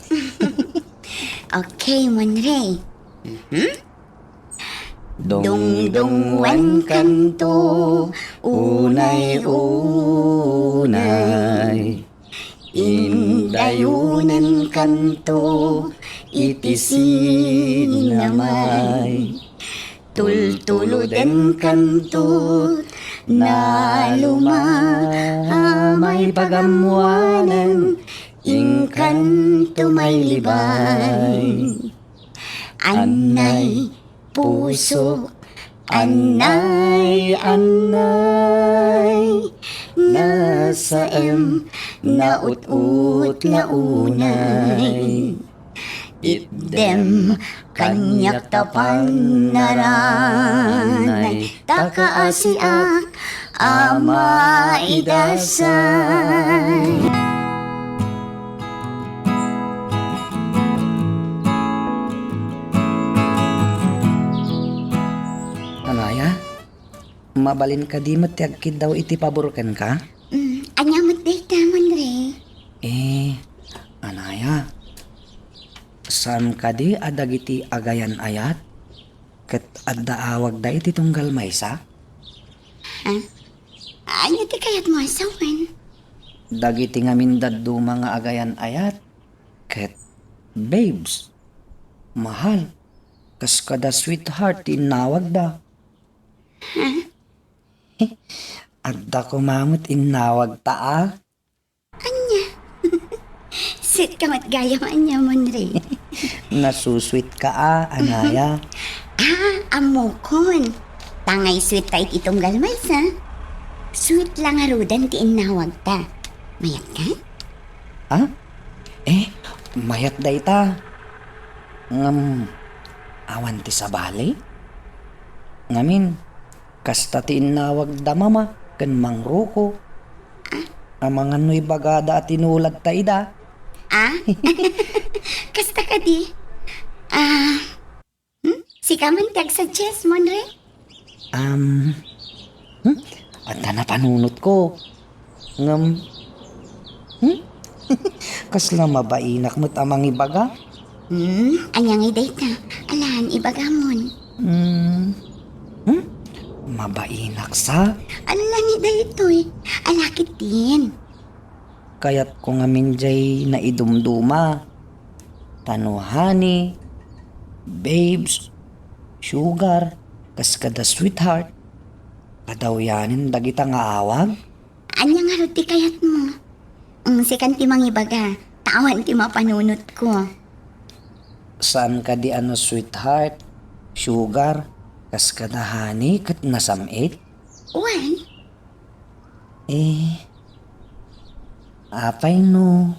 Okay, Monri. Mhm. Dungdungngoankanto, unay, unay. Ayunenkanto iti sinamay. Tultuludenkanto naluma a maipagammoanen, inkanto mailibay. Annay, pusok, annay, annay, nasaem, naut-utla unay. Itdem kaniak ta pannaranay, ta kaasiak a maidasay. Anaya, mabalin kadi met ti agkiddaw iti pabor kenka? Mm, ania met dayta, Monre? Eh, anaya, saan kadi a dagiti agayan-ayat ket adda awagda iti tunggal maysa? Ha? Ania ti kayatmo a sawen? Dagiti ngamin dadduma nga agayan-ayat ket babes, mahal, kas kada sweetheart ti innawagda. Ha? Adda koma met innawagta a. Ania? Sweet ka met gayam ania, Monre. Nasusweet ka a, anaya. Ah, ammokon. Tangay sweet ta iti tunggal maysa. Sweet la ngaruden ti innawagta. Mayat ka? Ah? Eh, mayat dayta. Ngem, awan ti sabali? Ngamin, kasta ti innawagda Mama ken Mang Ruko. Ah? Amangan no ibagada a tinuladta ida. Ah? Kasta kadi? Ah, hmm? Sika man ti agsuggest, Monre? Um, hmm? Adda napanunotko. Ngem, hmm? Kasla mabainak met a mangibaga? Hmm? Ania ngay dayta? Alan, ibagamon. Hmm? Hmm? Mabainak sa? Ala ni daytoy. Ala ketdin. Kayatko ngamin jay naidumduma. Ta no honey, babes, sugar, kas kada sweetheart, kadawyanen dagita nga awag? Ania ngarud ti kayatmo? Mm, sikan ti mangibaga, ta awan ti mapanunotko. Saan kadi a no sweetheart, sugar, kas kada honey ket nasam-it? Wen. Eh, apay no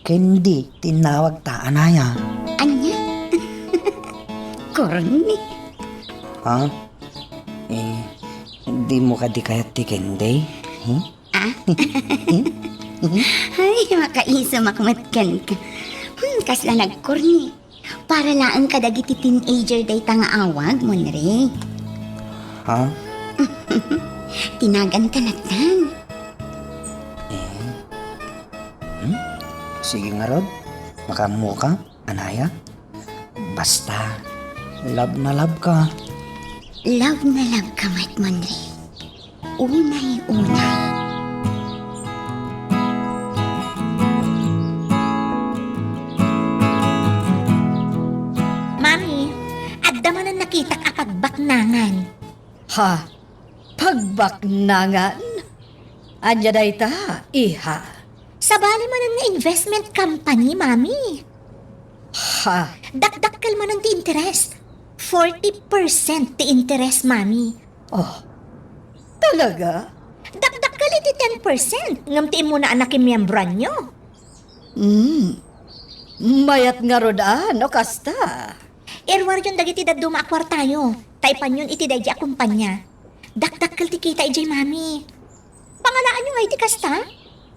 Candy ti innawagta, anaya? Ania? Corny. Ha? Eh, dimo kadi kayat ti candy? Hmm? Ah? Ay, makaisumak met kenka. Hmm, kasla nagkorni. Para laeng kadagiti teenager dayta nga awag, Monre. Ha? Ti nagan ta lattan. Eh? Hmm? Sige ngarud, makaammoka, anaya? Basta, love na love ka. Love na love ka met, Monre. Unay-unay. Mami, adda manen nakitak a pagbaknangan. Ha? Pagbaknangan? Ania dayta, iha? Sabali manen nga investment company, Mami. Ha? Dakdakkel manen ti interest. Forty percent ti interest, Mami. Oh, talaga? Dakdakkel iti ten percent, ngem ti immuna a nakimiembroanyo. Hmm. Mayat ngarud a no kasta. Iruaryon dagiti dadduma a kuartayo, ta ipanyon iti daydi a kompania. Dakdakkel ti kita idiay, Mami. Pangalaanyo nga iti kasta?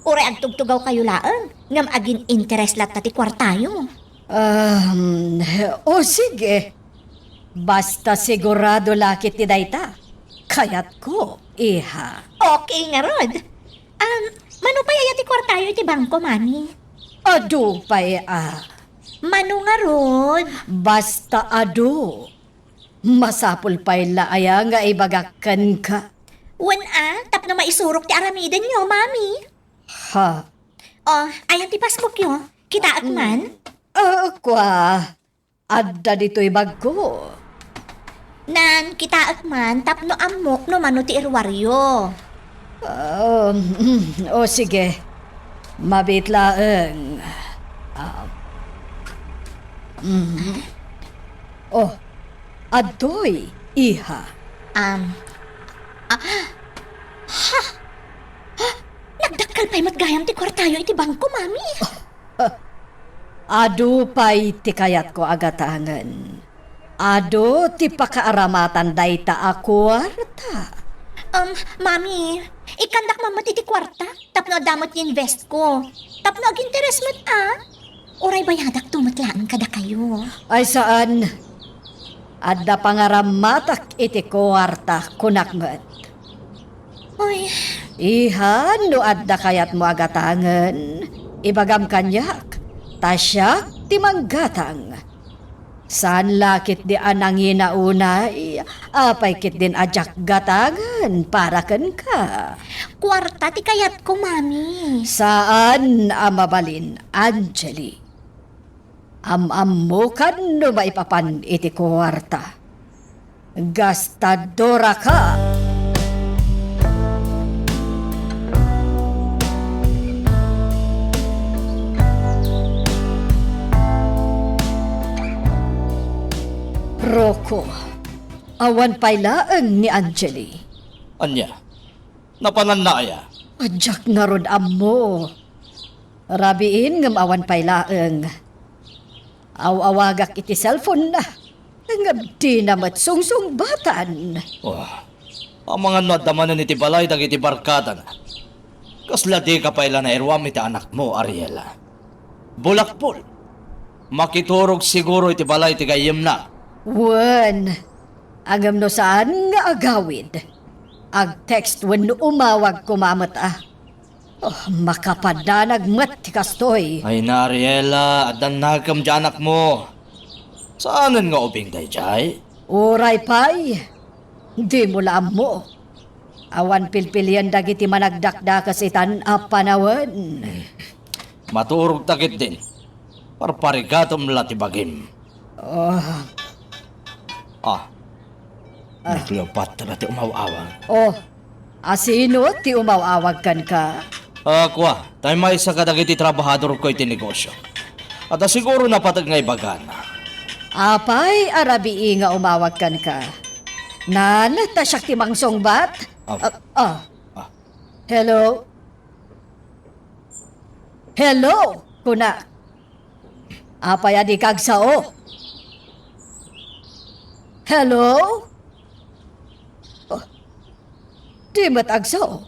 Uray agtugtugawkayo laeng, ngem agin-interes latta ti kuartayo. Um, o sige. Basta sigurado la ketdi dayta. Kayatko, iha. Okay ngarud. Um, mano pay aya ti kuartayo iti bangko, Mami? Adu pay a. Mano ngarud? Basta adu. Masapul pay la aya nga ibagak kenka? Wen a, tapno maisurok ti aramidenyo, Mami. Ha? Oh, ayan ti passbookyo. Kitaek man? Ah, kua. Adda ditoy bagko. Nan, kitaek man tapno ammok no mano ti iruaryo. Um, o sige. Mabiit laeng. Ah, mm. Oh, adtoy, iha. Um, ah, ha? Ha? Nagdakkel pay met gayam ti kuartayo iti bangko, Mami. Adu pay ti kayatko a gatangen. Adu ti pakaaramatan dayta a kuarta. Um, Mami, ikkandak man met iti kuarta tapno adda met i-invest ko. Tapno aginteres met a. Uray bayadakto met laeng kadakayo. Ay saan. Adda pangaramatak iti kuarta, kunak met. Oy. Iha, no adda kayatmo a gatangen, ibagam kaniak, ta siak ti manggatang. Saan la ketdi a nangina unay, apay ketdin a diak gatangen para kenka? Kuarta ti kayatko, Mami. Saan a mabalin, Angeli. Am-ammokan no maipapan iti kuarta. Gastadoraka! Rocco, awan pay laeng ni Angeli. Ania? Napananna aya? Diak ngarud ammo. Rabiin ngem awan pay laeng. Aw-awagak iti cellphone-na, ngem dina met sungsungbatan. Oh, amangan no adda manen iti balay dagiti barkadana. Kasla dika pay la nairuam iti anakmo, Ariela. Bulakpol. Makiturog siguro iti balay ti gayyemna. Wen, ngem no saan nga agawid, ag-text wenno umawag koma met a. Oh, makapadanag met ti kastoy. Ay na, Ariela, adda nakem ti anakmo. Saanen nga ubing daydiay? Uray pay, dimo la ammo. Awan pilpilian dagiti managdakdakes itan a panawen. Hmm. Maturogta ketdin. Parparigatom la ti bagim. Oh. Ah. Ah. Ni Cleopatra ti umaw-awag. Oh. Asino ti umaw-awag kenka? Ah, kua, tay maysa kadagiti trabahadorko iti negosio. Adda siguro napateg nga ibagana. Apay a rabii nga umawag kenka? Nan, ta siak ti mangsungbat? Ah. Ah, ah. Ah. Hello? Hello, kuna. Apay a dika agsao? Hello? Oh, di met agsao.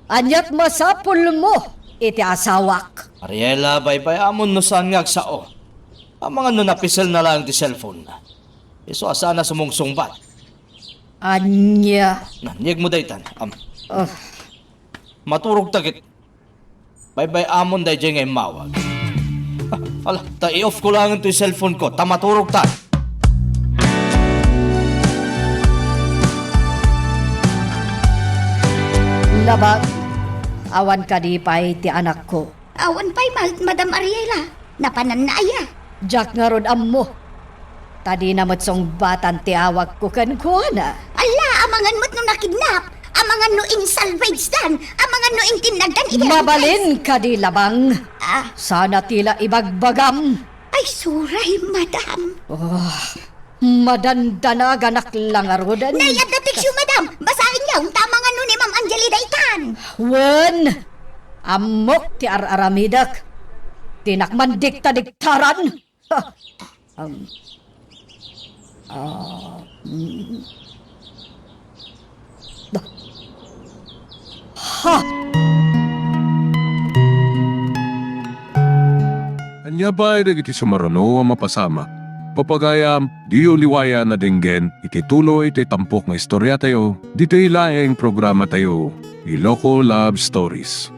Ania't masapulmo iti asawak? Ariela, baybay-amon no saan nga agsao. Amangan no napiselna laeng ti cellphone-na. Isu a saan a sumungsungbat. Ania? Naniagmo daytan. Am. Ah. Maturogta ket baybay-amon daydiay nga immawag. Ah, ala, ta i-off ko laengen toy cellphone ko, ta maturogta. Labang, awan kadi pay ti anakko? Awan pay met, Madam Ariela. Napananna aya? Diak ngarud ammo. Ta dina met sungbatan ti awagko kenkuana. Ala, amangan met no nakidnap, amangan no insalvagedan, amangan no intinnagdan iti ambulance. Mabalin kadi, Labang? Ah. Saan a ti la ibagbagam? Ay, sorry, madam. Oh, madandanaganak la ngaruden. Nay, adda text-yo, madam. Basaenyo, ta amangan no ni Ma'am Angeli daytan. Wen, ammok ti ar-aramidek. Dinak mandiktadiktaran. Ha! Um, ah, mm. Ha! Ania pay dagiti sumaruno a mapasamak? Papagayam, diyo liwayan a denggen iti tuloy ti tampok nga istoriatayo, ditoy laeng programatayo, Iloko Love Stories.